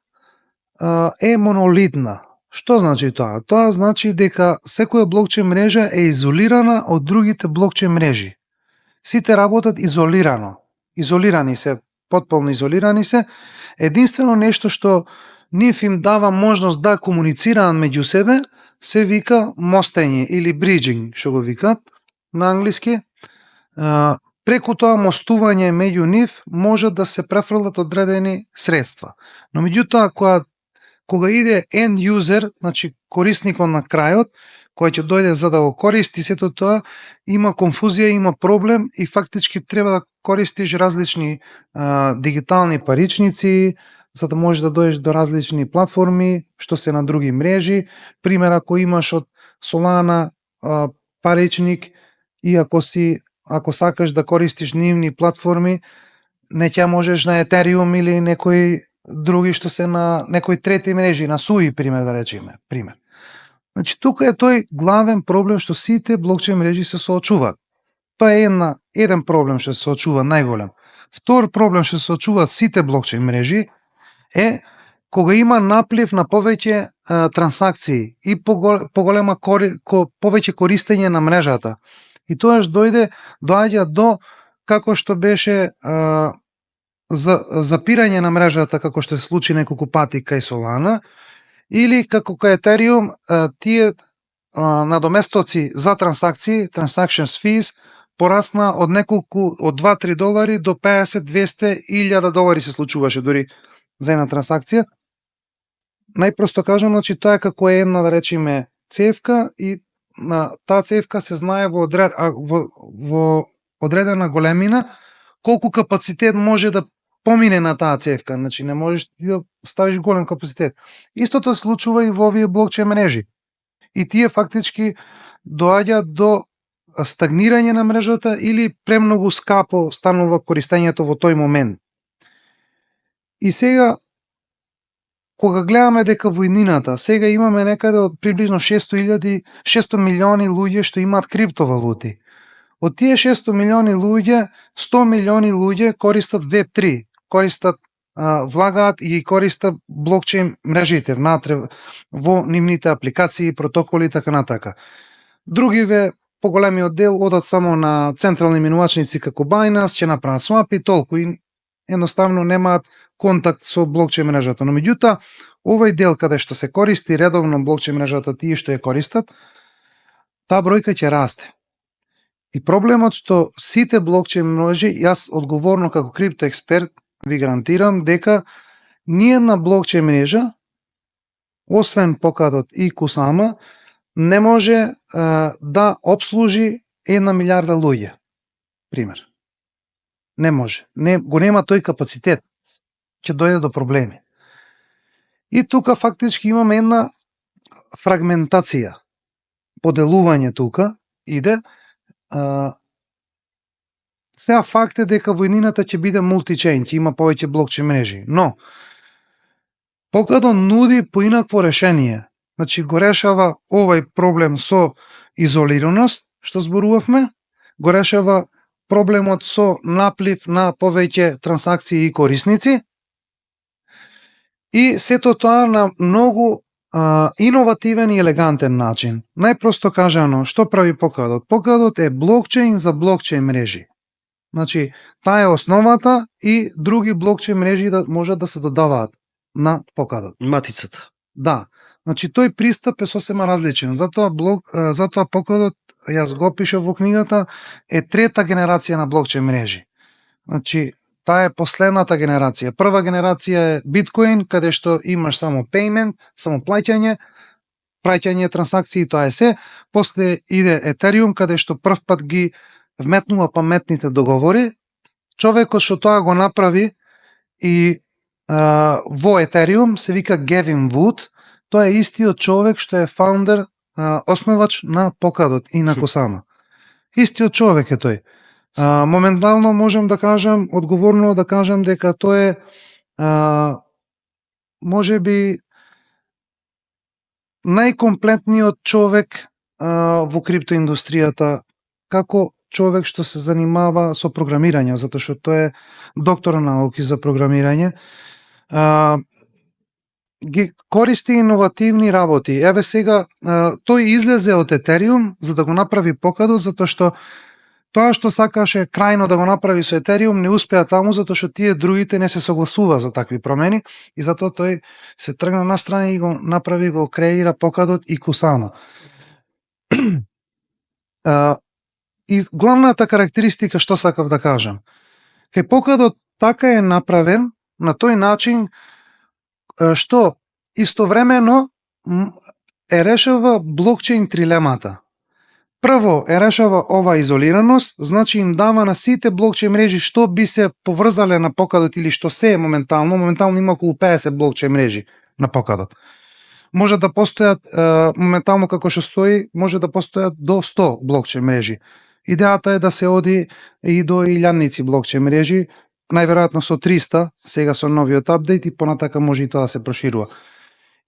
е монолитна. Што значи тоа? Тоа значи дека секоја блокчейн мрежа е изолирана од другите блокчейн мрежи. Сите работат изолирано. Изолирани се, потполно изолирани се. Единствено нешто што нив им дава можност да комуницираат меѓу себе, се вика мостење или bridging, што го викат на англиски. Преку тоа мостување меѓу нив може да се префрлат одредени средства. Но меѓутоа кога иде end user, значи корисникот на крајот, кој ќе дојде за да го користи сето тоа, има конфузија, има проблем и фактички треба да користиш различни дигитални паричници, за да можеш да дојдеш до различни платформи, што се на други мрежи. Пример, ако имаш од Solana паричник и ако сакаш да користиш нивни платформи, не ќе можеш на Ethereum или некои други што се на некои трети мрежи, на SUI, пример да речеме, пример. Значи, тука е тој главен проблем што сите блокчейн мрежи се соочуваат. Тоа е еден проблем што се соочува најголем. Втор проблем што се соочува сите блокчейн мрежи е кога има наплив на повеќе трансакции и повеќе користење на мрежата. И тоаш доаѓа до како што беше запирање на мрежата, како што се случи неколку пати кај Solana, или како кај Ethereum, тие надоместоци за трансакции, transactions fees, порасна од $2-3 до 50-200 $1,000 се случуваше дури за една трансакција. Најпросто кажам, значи тоа е како една, да речеме, цевка и на таа цевка се знае во одредена големина колку капацитет може да помине на таа цевка, значи не можеш ти да ставиш голем капацитет. Истото се случува и во овие блокчейн мрежи. И тие фактички доаѓаат до стагнирање на мрежата или премногу скапо станува користењето во тој момент. И сега, кога гледаме дека во иднината, сега имаме некаде од приближно 600 милиони луѓе што имаат криптовалути. Од тие 600 милиони луѓе, 100 милиони луѓе користат Web3, влагаат и ги користат блокчейн мрежите внатре во нивните апликации, протоколи и така натака. Другиве, поголемиот дел одат само на централни минувачници како Binance, ќе направат swap и толку, и едноставно немаат контакт со блокчейн мрежата. Но меѓутоа, овој дел каде што се користи редовно блокчейн мрежата, тие што ја користат, таа бројка ќе расте. И проблемот што сите блокчейн мрежи, јас одговорно како криптоексперт ви гарантирам дека ниедна блокчейн мрежа, освен Polkadot и Kusama, не може да обслужи 1 милиарда луѓе. Пример. Не може. Го нема тој капацитет. Ќе дојде до проблеми. И тука фактички имаме една фрагментација. Поделување тука иде. Сега факт е дека во иднината ќе биде мултичейн, ќе има повеќе блокчейн мрежи, но Polkadot нуди поинакво решение. Значи го решава овој проблем со изолираност, што зборувавме, го решава проблемот со наплив на повеќе трансакции и корисници, и сето тоа на многу иновативен и елегантен начин. Најпросто кажано, што прави Polkadot? Polkadot е блокчейн за блокчейн мрежи. Значи, таа е основата и други блокчейн мрежи да можат да се додаваат на Polkadot. Матицата. Да. Значи, тој пристап е сосема различен. Затоа Polkadot, јас го пишав во книгата, е трета генерација на блокчейн мрежи. Значи, таа е последната генерација. Прва генерација е Bitcoin, каде што имаш само payment, само плаќање трансакции, тоа е се. После иде Ethereum, каде што прв пат ги вметнува паметните договори. Човекот што тоа го направи и во Ethereum се вика Gavin Wood. Тоа е истиот човек што е фаундер, основач на Polkadot и на Kusama. Истиот човек е тој. Моментално можам да кажам, одговорно да кажам дека тој е можеби најкомплетниот човек во криптоиндустријата, како човек што се занимава со програмирање, затоа што тој е доктор на науки за програмирање. Ги користи иновативни работи. Еве сега, тој излезе од Ethereum за да го направи Polkadot, затоа што тоа што сакаше крајно да го направи со Ethereum не успеа таму, затоа што тие другите не се согласува за такви промени и затоа тој се тргна настрана и го направи, го креира Polkadot и Kusama. И главната карактеристика што сакав да кажам, кај Polkadot така е направен на тој начин што истовремено е решава блокчейн трилемата. Прво е решава ова изолираност, значи им дава на сите блокчейн мрежи што би се поврзале на Polkadot или што се е моментално има околу 50 блокчейн мрежи на Polkadot. Може да постојат моментално како што стои, може да постојат до 100 блокчейн мрежи. Идејата е да се оди и до илјадници блокчейн мрежи, најверојатно со 300, сега со новиот апдейт и понатака може и тоа да се проширува.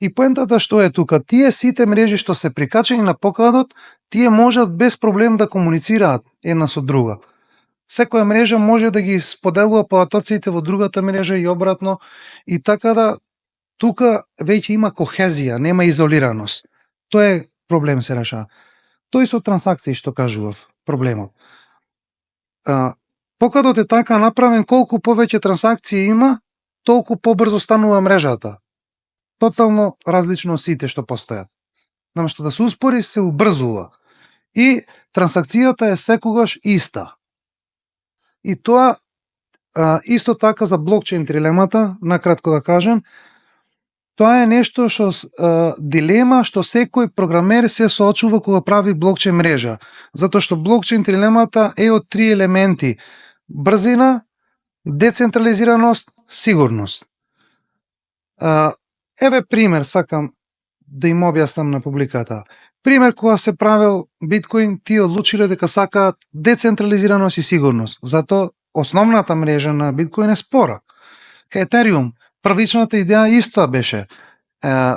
И поентата што е тука, тие сите мрежи што се прикачени на Polkadot, тие можат без проблем да комуницираат една со друга. Секоја мрежа може да ги споделува податоците во другата мрежа и обратно, и така да тука веќе има кохезија, нема изолираност. Тоа е проблем се решава. Тој со трансакции што кажував, проблемот. Polkadot е така направен, колку повеќе трансакции има, толку побрзо станува мрежата. Тотално различно од сите што постојат. Наместо да се успори, се убрзува. И трансакцијата е секогаш иста. И тоа исто така за блокчейн трилемата, накратко да кажем, тоа е нешто што дилема што секој програмер се соочува кога прави блокчейн мрежа, затоа што блокчейн трилемата е од три елементи: брзина, Децентрализираност, сигурност. Еве пример, сакам да им објаснам на публиката. Пример, кога се правил биткоин, тие одлучиле дека сакаат децентрализираност и сигурност. Затоа основната мрежа на биткоин е спора. Кај Етериум, првичната идеја истоа беше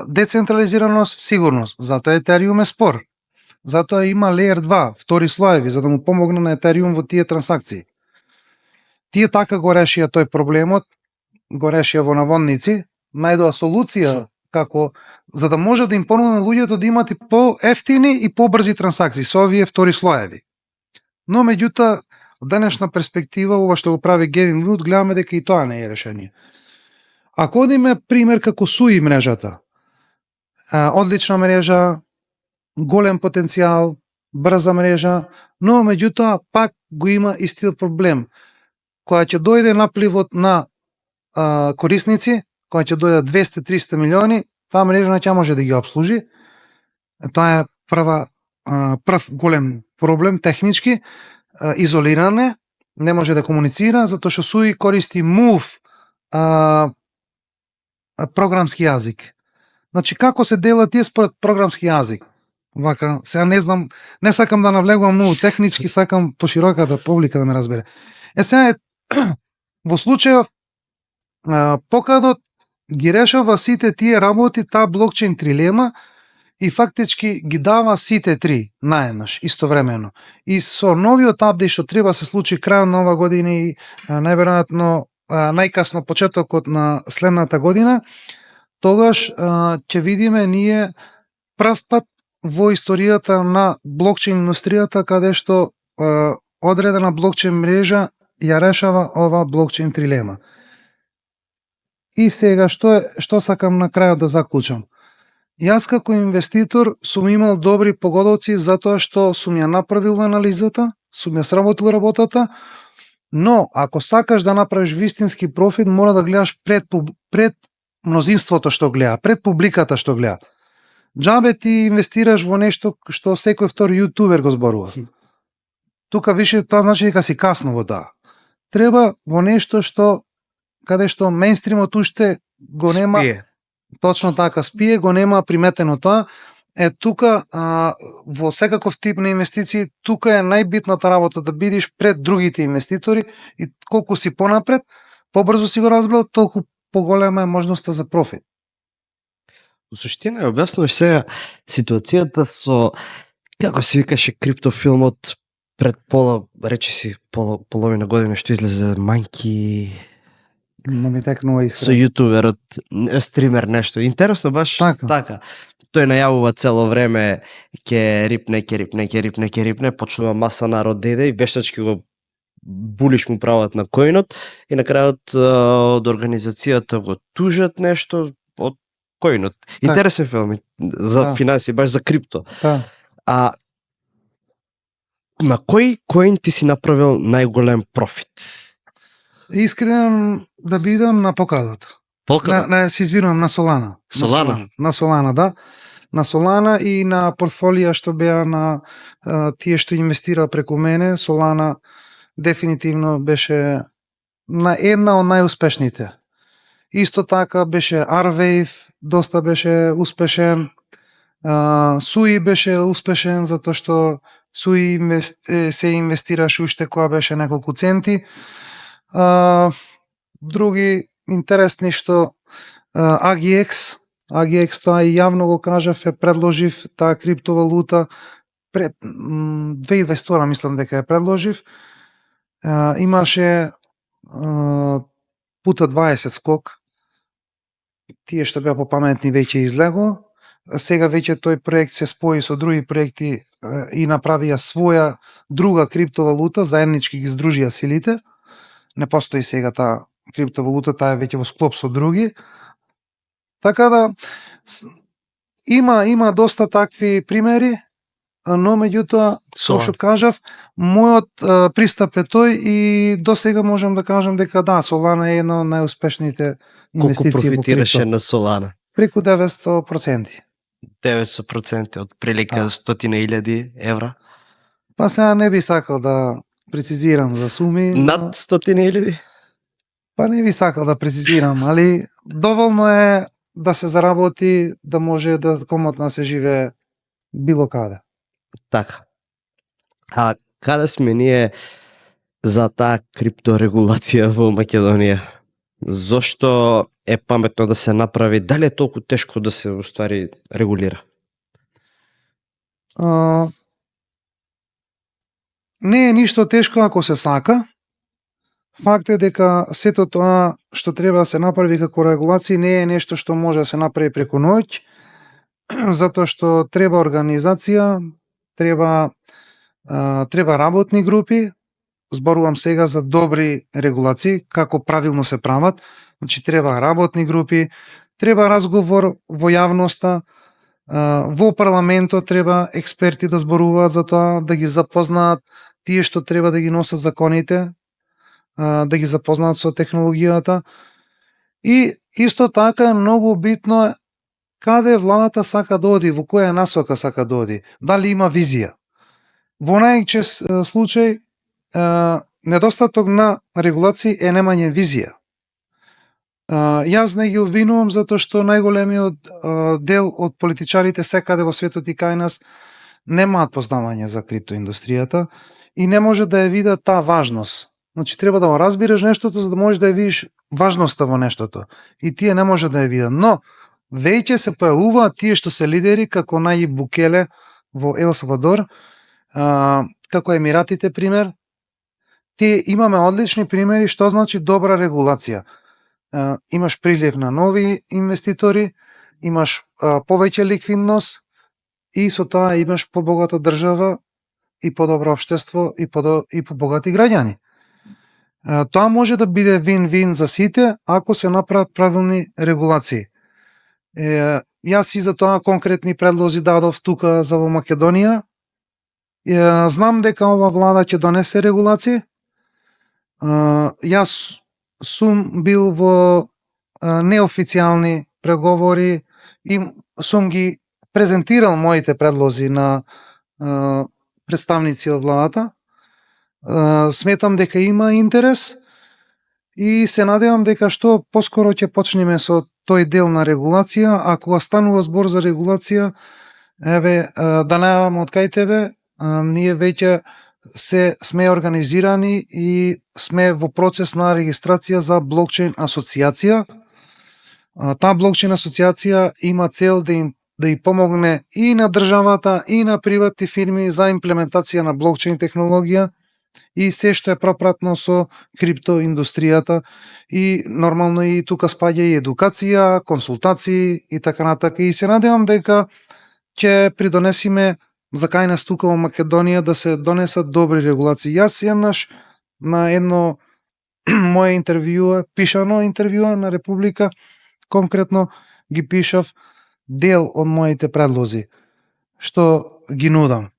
децентрализираност, сигурност. Затоа Етериум е спор. Затоа има Layer 2, втори слоеви, за да му помогне на Етериум во тие трансакции. Тие така го решија тој проблемот, го решија во наводници, најдоа солуција како за да може да им понуди луѓето да имат и по-ефтини и побрзи трансакции со овие втори слоеви. Но меѓутоа, од денешна перспектива, ова што го прави Гевин Вуд, гледаме дека и тоа не е решение. Ако одиме пример како SUI мрежата, одлична мрежа, голем потенцијал, брза мрежа, но меѓутоа пак го има истиот проблем. Кога ќе дојде напливот на корисници, кога ќе дојдат 200-300 милиони, таа мрежа не ќе може да ги обслужи. Тоа е прв голем проблем технички, изолиране, не може да комуницира, затоа што SUI користи Move програмски јазик. Значи, како се делат тие според програмски јазик? Вака, сега не знам, не сакам да навлегувам многу технички, сакам пошироката публика да ме разбере. Сега во случајов покадот ги решава сите тие работи, таа блокчейн трилема и фактички ги дава сите три наеднаш, истовремено. И со новиот апдейт што треба се случи крајот на ова година и најверојатно најкасно почетокот на следната година, тогаш ќе видиме ние прв пат во историјата на блокчейн индустријата каде што одредена блокчейн мрежа ја решава ова блокчейн трилема. И сега што сакам на крајот да заклучам? Јас како инвеститор сум имал добри погодовци затоа што сум ја направил анализата, сум ја сработил работата, но ако сакаш да направиш вистински профит, мора да гледаш пред мнозинството што гледа, пред публиката што гледа. Џабе ти инвестираш во нешто што секој втори јутубер го зборува. Тука више тоа значи дека си касно во тоа. Треба во нешто што каде што мејнстримот уште го нема. Спие. Точно така, спие, го нема приметено тоа. Тука во секаков тип на инвестиции, тука е најбитната работа да бидеш пред другите инвеститори и колку си понапред, побрзо си го разбрал, толку поголема е можноста за профит. Во суштина ја објаснуваш сега ситуацијата со, како се викаше криптофилмот пред половина година што излезе Манки Не ми текнува со искрено. јутуберот, стример нешто. Интересно баш така. Тој најавува цело време ќе рипне, почнува маса народ да иде и вештачки го булиш му прават на коинот и на крајот од организацијата го тужат нешто од коинот. Интересен филм за финансии, баш за крипто. А на кој коин ти си направил најголем профит? Искрено да бидам на покадот. Не, се избирувам на Солана. Солана? На Солана, да. На Солана и на портфолија што беа на тие што инвестира преку мене. Солана дефинитивно беше на една од најуспешните. Исто така беше Arwave, доста беше успешен. SUI беше успешен затоа што SUI се инвестираше уште кога беше неколку центи. Други интересни што AGX тоа и јавно го кажав, предложив таа криптовалута пред 2022 мислам дека ја предложив. Имаше пута 20 скок. Тие што беа попаметни веќе излего. Сега веќе тој проект се спои со други проекти и направија своја друга криптовалута, заеднички ги здружија силите. Не постои сега таа криптовалута, таа е веќе во склоп со други. Така да има доста такви примери, но меѓутоа, како што кажав, мојот пристап е тој и до сега можам да кажам дека да, Солана е една од најуспешните инвестиции. Колку профитираше на Солана? Преку 900%. 900% од прилика 100.000 евра? Па сега не би сакал да прецизирам за суми. Над 100.000? Па не би сакал да прецизирам, али доволно е да се заработи, да може да комотно се живее било каде. Така. А каде сме ние за таа крипторегулација во Македонија? Зошто е паметно да се направи? Дали е толку тешко да се уствари регулира? Не е ништо тешко ако се сака. Факт е дека сето тоа што треба да се направи како регулација не е нешто што може да се направи преку ноќ, затоа што треба организација, треба работни групи, зборувам сега за добри регулации, како правилно се прават, значи треба работни групи, треба разговор во јавноста, во парламентот треба експерти да зборуваат за тоа, да ги запознаат тие што треба да ги носат законите, да ги запознаат со технологијата. И исто така е многу битно каде владата сака да оди, во која насока сака да оди, дали има визија. Во најчест случај, недостаток на регулации е немање визија. Јас не ги обвинувам затоа што најголемиот дел од политичарите секаде во светот и кај нас немаат познавање за криптоиндустријата и не може да ја видат таа важност. Значи треба да го разбираш нештото за да можеш да ја видиш важноста во нештото. И тие не може да ја видат. Но веќе се појавуваат тие што се лидери како Најиб Букеле во Ел Салвадор, како Емиратите пример. Тие имаме одлични примери што значи добра регулација. Имаш прилив на нови инвеститори, имаш повеќе ликвидност и со тоа имаш побогата држава и подобро општество и побогати граѓани. Тоа може да биде вин-вин за сите ако се направат правилни регулации. Јас и за тоа конкретни предлози дадов тука за во Македонија. Знам дека ова влада ќе донесе регулации. Јас сум бил во неофицијални преговори и сум ги презентирал моите предлози на представници од владата. Сметам дека има интерес и се надевам дека што поскоро ќе почнеме со тој дел на регулација. Ако станува збор за регулација, еве, да најавам од кај тебе, ние веќе сме организирани и сме во процес на регистрација за блокчейн асоциација. Таа блокчейн асоциација има цел да им помогне и на државата и на приватни фирми за имплементација на блокчейн технологија и се што е пропратно со криптоиндустријата и нормално и тука спаѓа и едукација, консултации и така натака. И се надевам дека ќе придонесиме за кај нас тука во Македонија да се донесат добри регулации. Јас еднаш на едно моje интервјуа, пишано интервјуа на Република, конкретно ги пишав дел од моите предлози, што ги нудам.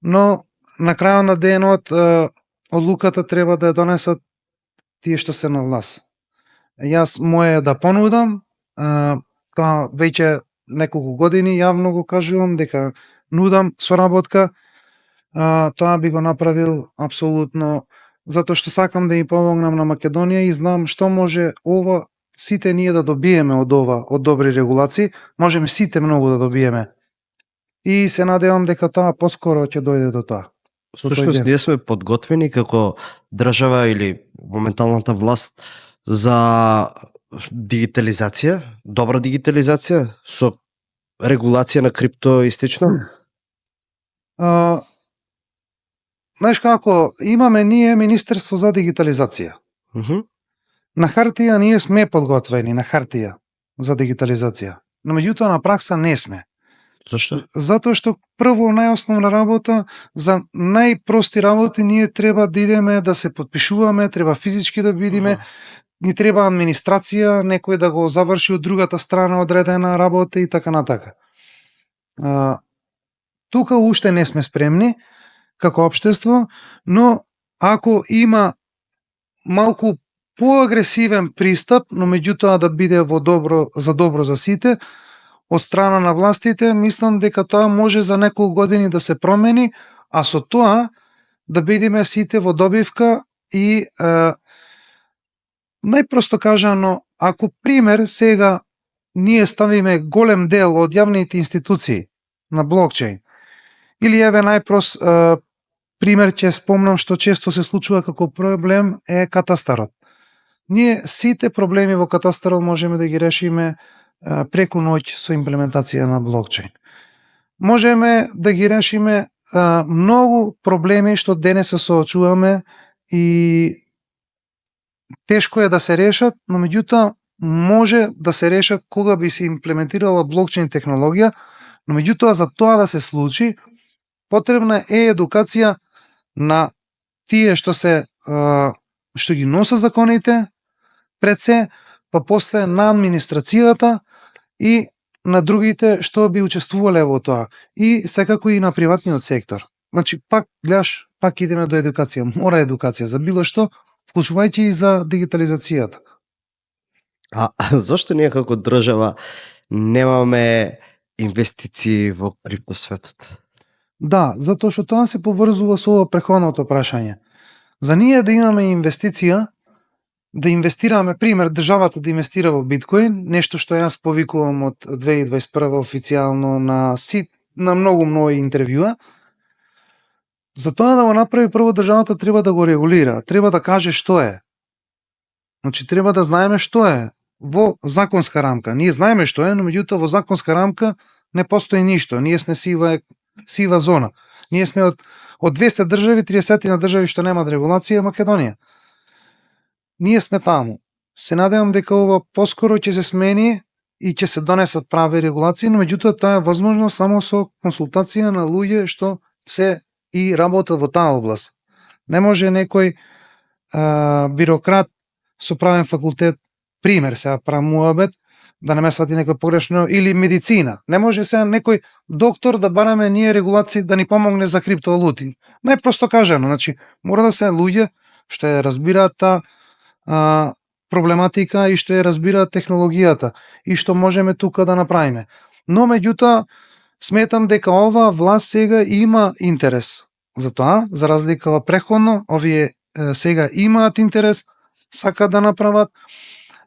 Но на крајот на денот одлуката треба да ја донесат тие што се на власт. Јас моje да понудам, тоа веќе неколку години јавно го кажувам дека нудам соработка, тоа би го направил апсолутно затоа што сакам да им помогнам на Македонија и знам што може ова сите ние да добиеме од ова, од добри регулации, можеме сите многу да добиеме. И се надевам дека тоа поскоро ќе дојде до тоа. Всушност, ние сме подготвени како држава или моменталната власт за дигитализација, добра дигитализација со регулација на крипто и слично? Знаеш како, имаме ние Министерство за дигитализација. На хартија ние сме подготвени, на хартија за дигитализација. Но меѓутоа на пракса не сме. Зошто? Затоа што прво најосновна работа, за најпрости работи ние треба да идеме да се подпишуваме, треба физички да бидеме, ни треба администрација, некој да го заврши од другата страна одредена работа и така натака. Тука уште не сме спремни како општество, но ако има малку поагресивен пристап, но меѓутоа да биде во добро за сите, од страна на властите, мислам дека тоа може за неколку години да се промени, а со тоа да бидеме сите во добивка и Најпросто кажано, ако пример сега ние ставиме голем дел од јавните институции на блокчейн, или еве најпрост пример ќе спомнам што често се случува како проблем е катастарот. Ние сите проблеми во катастарот можеме да ги решиме преку ноќ со имплементација на блокчейн. Можеме да ги решиме многу проблеми што денес се соочуваме и тешко е да се решат, но меѓутоа може да се решат кога би се имплементирала блокчейн технологија, но меѓутоа за тоа да се случи потребна е едукација на тие што ги носат законите пред се, па после на администрацијата и на другите што би учествувале во тоа, и секако и на приватниот сектор. Значи пак гледаш, пак идеме до едукација, мора едукација за било што, вклучувајќи и за дигитализацијата. А зошто ние како држава немаме инвестиции во криптосветот? Да, затоа што тоа се поврзува со ова претходното прашање. За ние да имаме инвестиција, да инвестираме, пример, државата да инвестира во биткоин, нешто што јас повикувам од 2021 официјално на многу интервјуа. За тоа да го направи прво државата треба да го регулира, треба да каже што е. Значи треба да знаеме што е во законска рамка. Ние знаеме што е, но меѓутоа во законска рамка не постои ништо. Ние сме сива зона. Ние сме од 200 држави, 30 на држави што немаат регулација, Македонија. Ние сме таму. Се надевам дека ова поскоро ќе се смени и ќе се донесат прави регулации, но меѓутоа тоа е возможно само со консултација на луѓе што се и работат во таа област. Не може некој бирократ со правен факултет, пример сега правам муабет, да не ме свати некој погрешно, или медицина. Не може сега некој доктор да бараме ние регулации да ни помогне за криптовалути. Најпросто кажано, значи мора да се луѓе што ја разбираат таа проблематика и што ја разбираат технологијата и што можеме тука да направиме. Но меѓутоа сметам дека ова власт сега има интерес за тоа, за разлика од претходно, овие сега имаат интерес, сакаат да направат,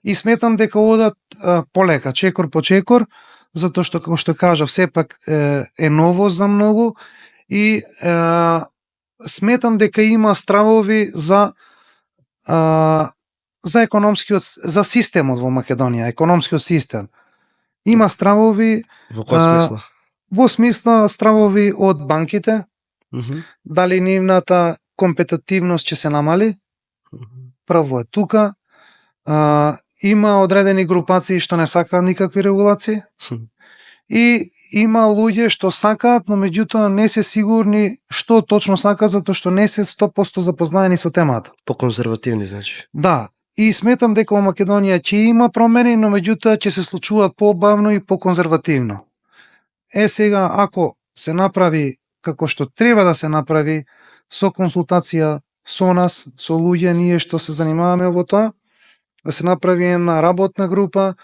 и сметам дека одат полека, чекор по чекор, затоа што, како што кажав, сепак е ново за многу, и сметам дека има стравови за економскиот, за системот во Македонија, економскиот систем. Има стравови. Во кој смисла? Во смисла стравови од банките, дали нивната компетитивност ќе се намали, прво е тука. Има одредени групации што не сакаат никакви регулации, и има луѓе што сакаат, но меѓутоа не се сигурни што точно сакаат, затоа што не се 100% запознаени со темата. Поконзервативни, значи. Да, и сметам дека во Македонија ќе има промени, но меѓутоа ќе се случуваат побавно и поконзервативно. Сега, ако се направи како што треба да се направи, со консултација со нас, со луѓе ние што се занимаваме во тоа, да се направи една работна група,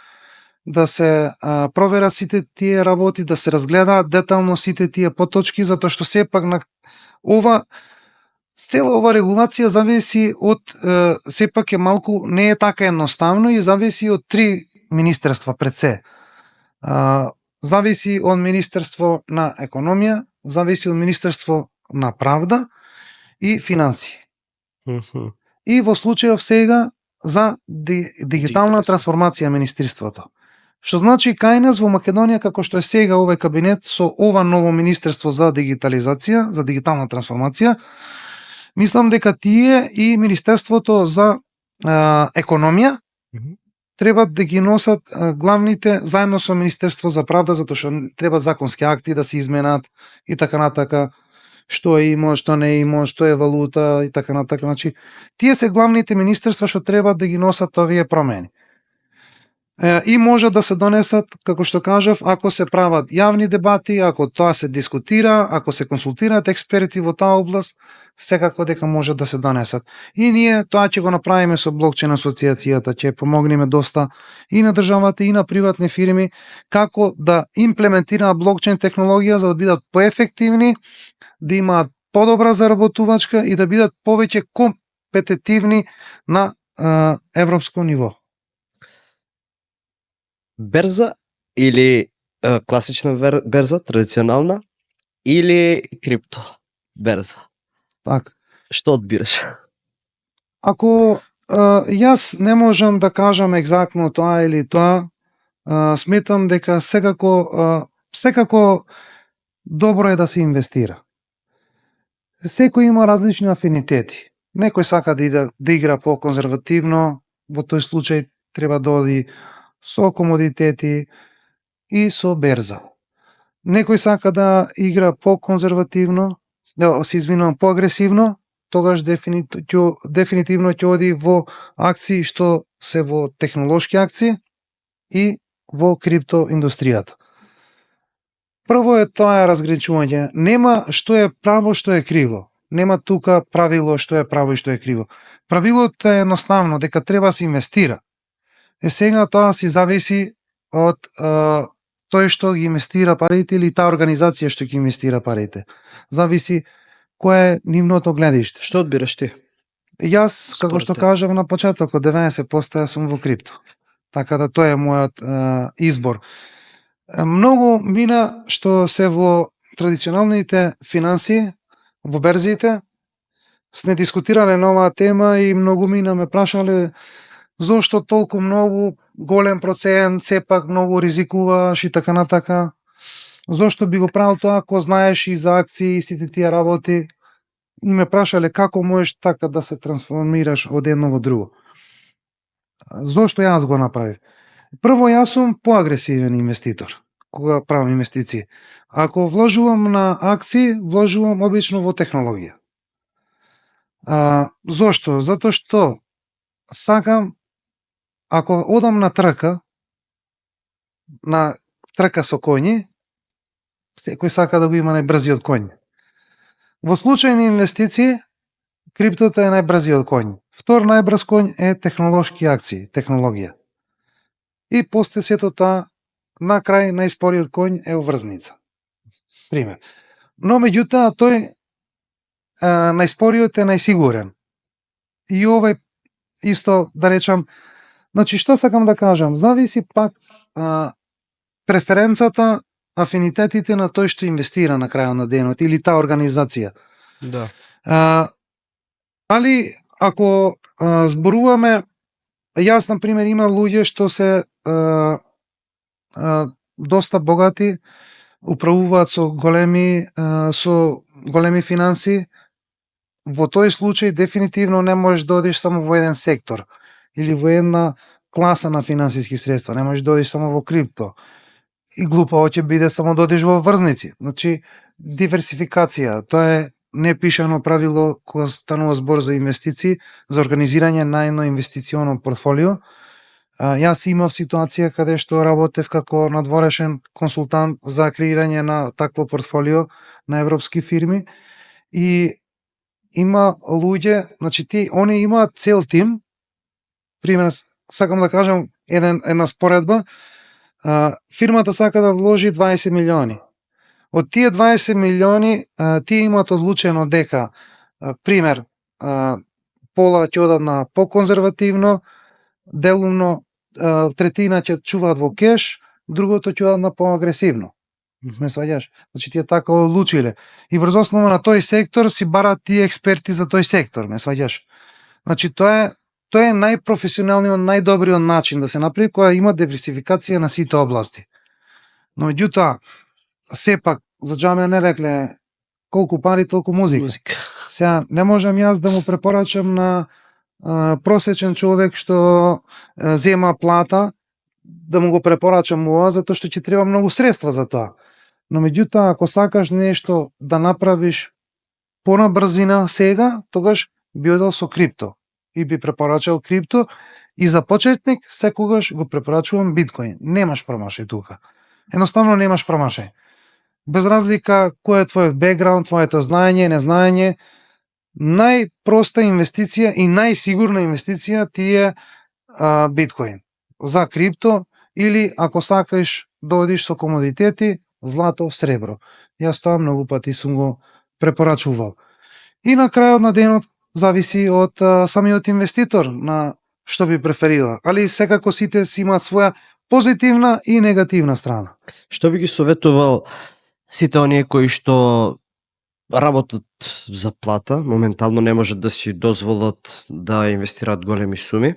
да се проверат сите тие работи, да се разгледаат детално сите тие поточки, затоа што сепак на цела ова регулација зависи од, сепак е малку, не е така едноставно и зависи од 3 министерства пред се. Зависи од Министерство на економија, зависи од Министерство на правда и финансии. И во случајов сега за дигитална трансформација министерството. Што значи кај нас во Македонија, како што е сега овој кабинет со ова ново министерство за дигитализација, за дигитална трансформација, мислам дека тие и Министерството за економија треба да ги носат главните заедно со Министерство за правда, затоа што треба законски акти да се изменат и така натака, што е имот, што не е имот, што е валута и така натака. Значи, тие се главните министерства што треба да ги носат овие промени. И може да се донесат, како што кажав, ако се прават јавни дебати, ако тоа се дискутира, ако се консултираат експерти во таа област, секако дека може да се донесат. И ние тоа ќе го направиме со блокчейн асоциацијата, ќе помогнеме доста и на државата и на приватни фирми како да имплементираат блокчейн технологија за да бидат поефективни, да имаат подобра заработувачка и да бидат повеќе компетитивни на европско ниво. Берза или класична берза, традиционална, или крипто берза? Така. Што одбираш? Ако јас не можам да кажам екзактно тоа или тоа, сметам дека секако добро е да се инвестира. Секој има различни афинитети. Некој сака да игра по-конзервативно, во тој случај треба да оди со комодитети и со берза. Некој сака да игра по-конзервативно, се извинувам, поагресивно, тогаш дефинитивно ќе оди во акции што се во технолошки акции и во крипто индустријата. Прво е тоа разграничување. Нема што е право, што е криво. Нема тука правило што е право и што е криво. Правилото е едноставно, дека треба да се инвестира. Сега тоа си зависи од тој што ги инвестира парите или таа организација што ги инвестира парите. Зависи кое е нивното гледиште. Што одбираш ти? Јас, како што кажав на почетокот, 90% ја сум во крипто. Така да тоа е мојот избор. Многу мина што се во традиционалните финансии, во берзите, сме дискутирале на оваа тема и многу мина ме прашале зошто толку многу голем процент, сепак многу ризикуваш и така натака. Зошто би го правил тоа ако знаеш и за акции и сите тие работи? И ме прашале како можеш така да се трансформираш од едно во друго. Зошто јас го направив? Прво, јас сум поагресивен инвеститор кога правам инвестиции. Ако вложувам на акции, вложувам обично во технологија. Зошто? Затоа што сакам, ако одам на трка со коњи, секој сака да го има најбрзиот коњ. Во случај на инвестиции, криптото е најбрзиот коњ. Втор најбрз коњ е технолошки акции, технологија. И после сето тоа, на крај најспориот коњ е врзница. Пример. Но меѓутоа тој најспориот е најсигурен. И овој исто да речам, значи што сакам да кажам, зависи пак преференцата, афинитетите на тој што инвестира на крајот на денот или таа организација. Да. Али ако зборуваме, јас на пример има луѓе што се доста богати, управуваат со големи финанси. Во тој случај дефинитивно не можеш да одиш само во еден сектор или во една класа на финансиски средства, не можеш да одиш само во крипто. И глупаво ќе биде само да одиш во врзници. Значи, диверсификација, тоа е непишано правило кога станува збор за инвестиции, за организирање на едно инвестиционо портфолио. Јас имав ситуација каде што работев како надворешен консултант за креирање на такво портфолио на европски фирми и има луѓе, значи они имаат цел тим. Пример, сакам да кажам една споредба. Фирмата сака да вложи 20 милиони. Од тие 20 милиони, тие имаат одлучено дека, пример, пола ќе одат на по-конзервативно, делумно третина ќе чуваат во кеш, другото ќе одат на по-агресивно. Ме сваѓаш? Значи тие така одлучиле. И врз основа на тој сектор си барат тие експерти за тој сектор, ме сваѓаш? Значи тоа е најпрофесионалниот, најдобриот начин да се направи кога има диверсификација на сите области. Но меѓутоа, сепак, за џаме не рекле колку пари, толку музика. Сега, не можам јас да му препорачам на просечен човек што зема плата, да му го препорачам ова, затоа што ќе треба многу средства за тоа. Но меѓутоа, ако сакаш нешто да направиш понабрзина сега, тогаш би одел со крипто. И би препорачал крипто. И за почетник, секогаш го препорачувам биткоин. Немаш промашај тука. Едноставно немаш промашај. Без разлика кој е твојот бекграунд, твоето знаење, незнаење, најпроста инвестиција и најсигурна инвестиција ти е биткоин. За крипто или ако сакаш да одиш со комодитети, злато, сребро. Јас тоа многу пати сум го препорачувал. И на крајот на денот зависи од самиот инвеститор, на што би преферила, али секако сите си имаат своја позитивна и негативна страна. Што би ги советувал сите оние кои што работат за плата, моментално не можат да си дозволат да инвестираат големи суми?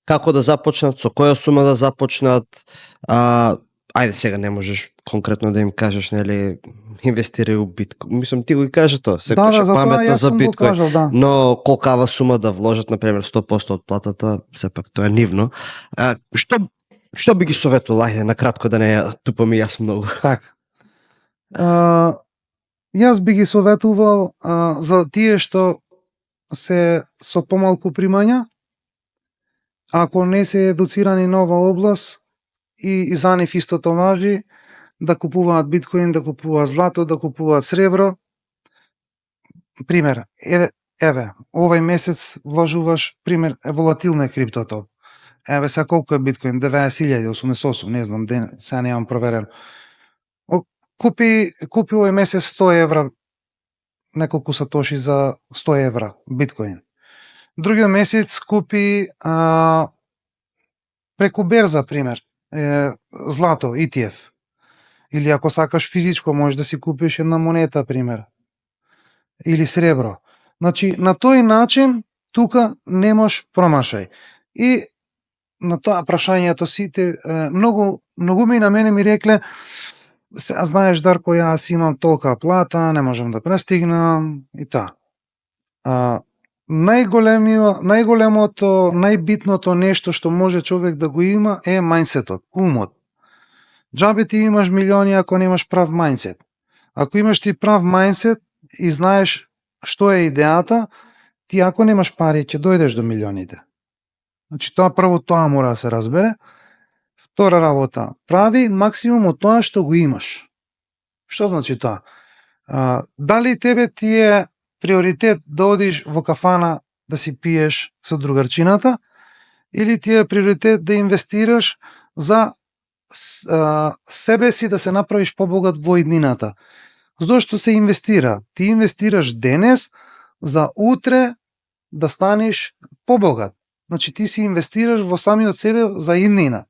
Како да започнат, со која сума да започнат? Ајде сега не можеш конкретно да им кажеш, нели, инвестирај у биткоин. Мислам ти го и кажа тоа, секогаш е паметно за биткоин. Кажал, да. Но колкава сума да вложат, например 100% од платата, сепак тоа е нивно. Што би ги советувал, ајде, накратко да не ја тупам и јас многу. Така. Јас би ги советувал за тие што се со помалку примања, ако не се едуцирани на ова област и за нив истото важи, да купуваат биткоин, да купуваат злато, да купуваат сребро. Пример, еве, овај месец вложуваш, пример, волатилно е криптото. Еве сега колку е биткоин, 90.088, не знам, сега немам проверено. Купи овој месец 100 евра, неколку сатоши за 100 евра биткоин. Другиот месец купи преку берза, пример, злато, ETF. Или ако сакаш физичко, можеш да си купиш една монета, пример. Или сребро. Значи, на тој начин, тука немаш промашај. И на тоа прашањето сите, многу ми на мене ми рекле, знаеш, Дарко, јас имам толка плата, не можам да престигнам и таа. Најголемото, најбитното нешто што може човек да го има е мајндсетот, умот. Џабе ти имаш милиони ако немаш прав мајндсет. Ако имаш ти прав мајндсет и знаеш што е идејата, ти ако немаш пари ќе дојдеш до милионите. Значи тоа мора да се разбере. Втора работа, прави максимум од тоа што го имаш. Што значи тоа? Дали тебе ти е приоритет да одиш во кафана да си пиеш со другарчината, или ти е приоритет да инвестираш за себе си да се направиш побогат во иднината? Зошто се инвестира? Ти инвестираш денес за утре да станеш побогат. Значи ти си инвестираш во самиот себе за иднина.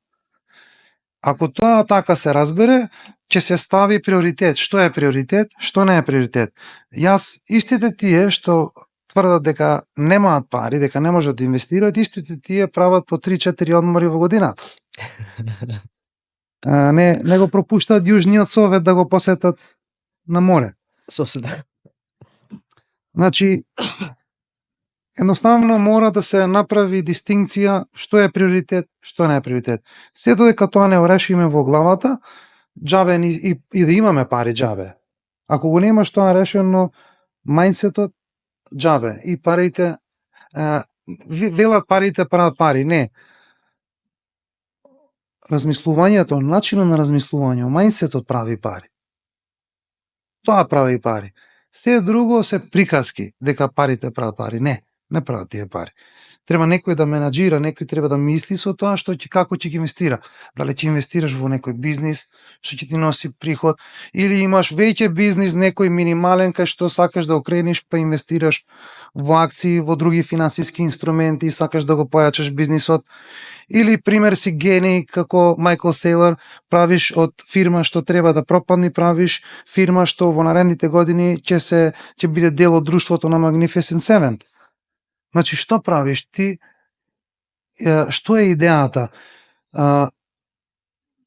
Ако тоа така се разбере, ќе се стави приоритет. Што е приоритет, што не е приоритет. Јас, истите тие што тврдат дека немаат пари, дека не можат да инвестираат, истите тие прават по 3-4 одмори во годината. Не го пропуштаат Јужниот Совет да го посетат на море. Соседа. Значи, едноставно мора да се направи дистинкција што е приоритет, што не е приоритет. Се додека тоа не решиме во главата, џабе и да имаме пари џабе. Ако го немаш тоа решено, мајндсетот џабе и парите велат парите прават пари, не. Размислувањето, начинот на размислување, мајндсетот прави пари. Тоа прави пари. Се друго се приказки дека парите прават пари. Не прават тие пари. Треба некој да менаџира, некој треба да мисли со тоа како ќе ги инвестира. Дали ќе инвестираш во некој бизнис што ќе ти носи приход, или имаш веќе бизнис, некој минимален кај што сакаш да окрениш па инвестираш во акции, во други финансиски инструменти и сакаш да го појачаш бизнисот. Или пример си гений како Майкл Сейлор, правиш од фирма што треба да пропадне, правиш фирма што во наредните години ќе биде дел од друштвото на Magnificent Seven. Значи, што правиш ти? Што е идејата?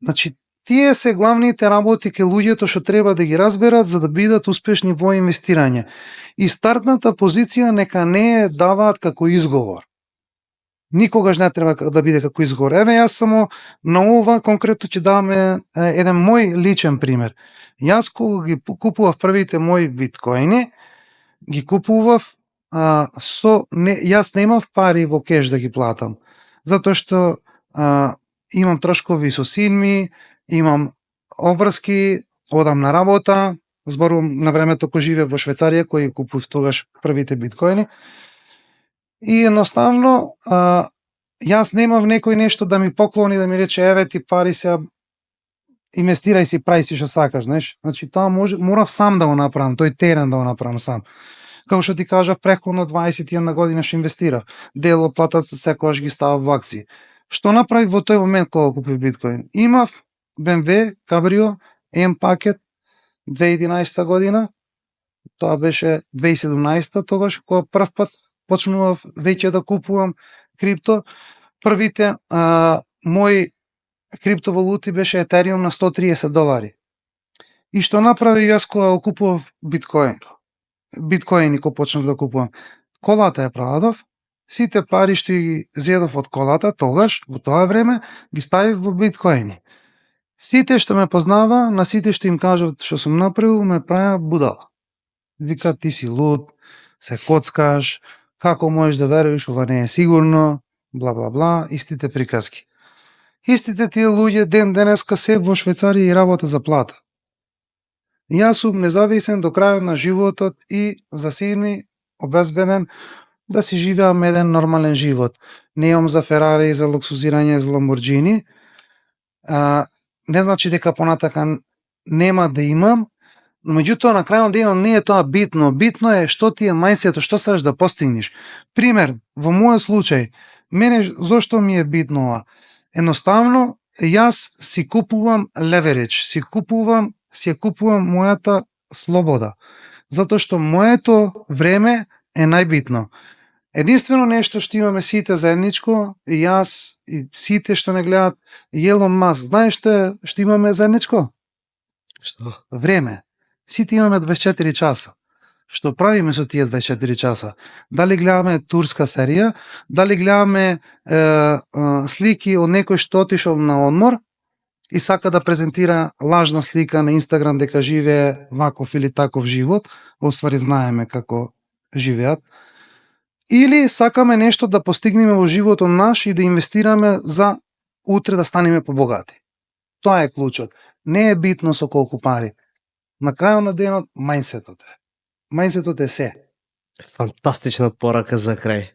Значи, тие се главните работи ке луѓето што треба да ги разберат за да бидат успешни во инвестирање. И стартната позиција нека не даваат како изговор. Никогаш не треба да биде како изговор. Еве, јас само на ова конкретно ќе даваме еден мој личен пример. Јас кога ги купував првите мои биткоини, ги купував јас немав пари во кеш да ги платам, затоа што имам трошкови со син ми, имам обврски, одам на работа, зборувам на времето кој живеев во Швајцарија, кој купував тогаш првите биткоини. И едноставно, јас немав некој нешто да ми поклони, да ми рече, еве ти пари сега, инвестирај си, прави си што сакаш, знаеш. Значи, тоа морав сам да го направам, тој терен да го направам сам. Како што ти кажав, преходно 21 година што инвестирав. Дел од платата секогаш ги ставав во акции. Што направи во тој момент кога купив биткоин? Имав BMW Cabrio M пакет 2011 година, тоа беше 2017 тогаш кога прв пат почнував веќе да купувам крипто. Првите мои криптовалути беше Ethereum на $130. И што направи јас кога купував биткоини кога почнав да купувам? Колата ја продадов, сите пари што ги зедов од колата тогаш, во тоа време, ги ставив во биткоини. Сите што ме познава, на сите што им кажав што сум направил, ме правеа будала. Вика, ти си луд, се коцкаш, како можеш да веруваш, ова не е сигурно, бла бла бла, истите приказки. Истите тие луѓе ден денеска се во Швајцарија и работа за плата. Јас сум независен до крајот на животот и засигурно обезбеден да си живеам еден нормален живот. Не имам за Ферари, за луксузирање, за Ламборџини. Не значи дека понатака нема да имам, но меѓутоа на крајот денот не е тоа битно. Битно е што ти е мајндсетот, што сакаш да постигнеш. Пример, во мојот случај, мене зошто ми е битно ова? Едноставно, јас си купувам леверидж, си ја купувам мојата слобода, затоа што моето време е најбитно. Единствено нешто што имаме сите заедничко, и јас и сите што не гледат, Елон Маск, знаеш што имаме заедничко? Што? Време. Сите имаме 24 часа. Што правиме со тие 24 часа? Дали гледаме турска серија, дали гледаме слики од некој што отишол на одмор и сака да презентира лажна слика на Инстаграм дека живее ваков или таков живот, оствари знаеме како живеат, или сакаме нешто да постигнеме во животот наш и да инвестираме за утре да станеме побогати. Тоа е клучот. Не е битно со колку пари. На крајот на денот, мајндсетот е. Мајндсетот е се. Фантастична порака за крај.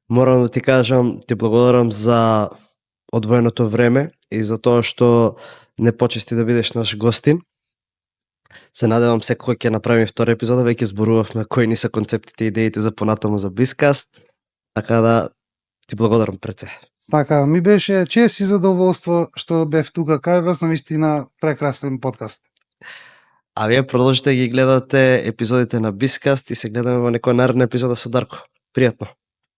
Морам да ти кажам, ти благодарам за одвоеното време и за тоа што не почести да бидеш наш гостин. Се надевам секој ќе направиме втора епизода, веќе зборувавме кои ни се концептите и идеите за понатаму за Bizcast, така да ти благодарам пред се. Така, ми беше чест и задоволство што бев тука кај вас, навистина прекрасен подкаст. А вие продолжите да ги гледате епизодите на Bizcast и се гледаме во некоја наредна епизода со Дарко. Пријатно!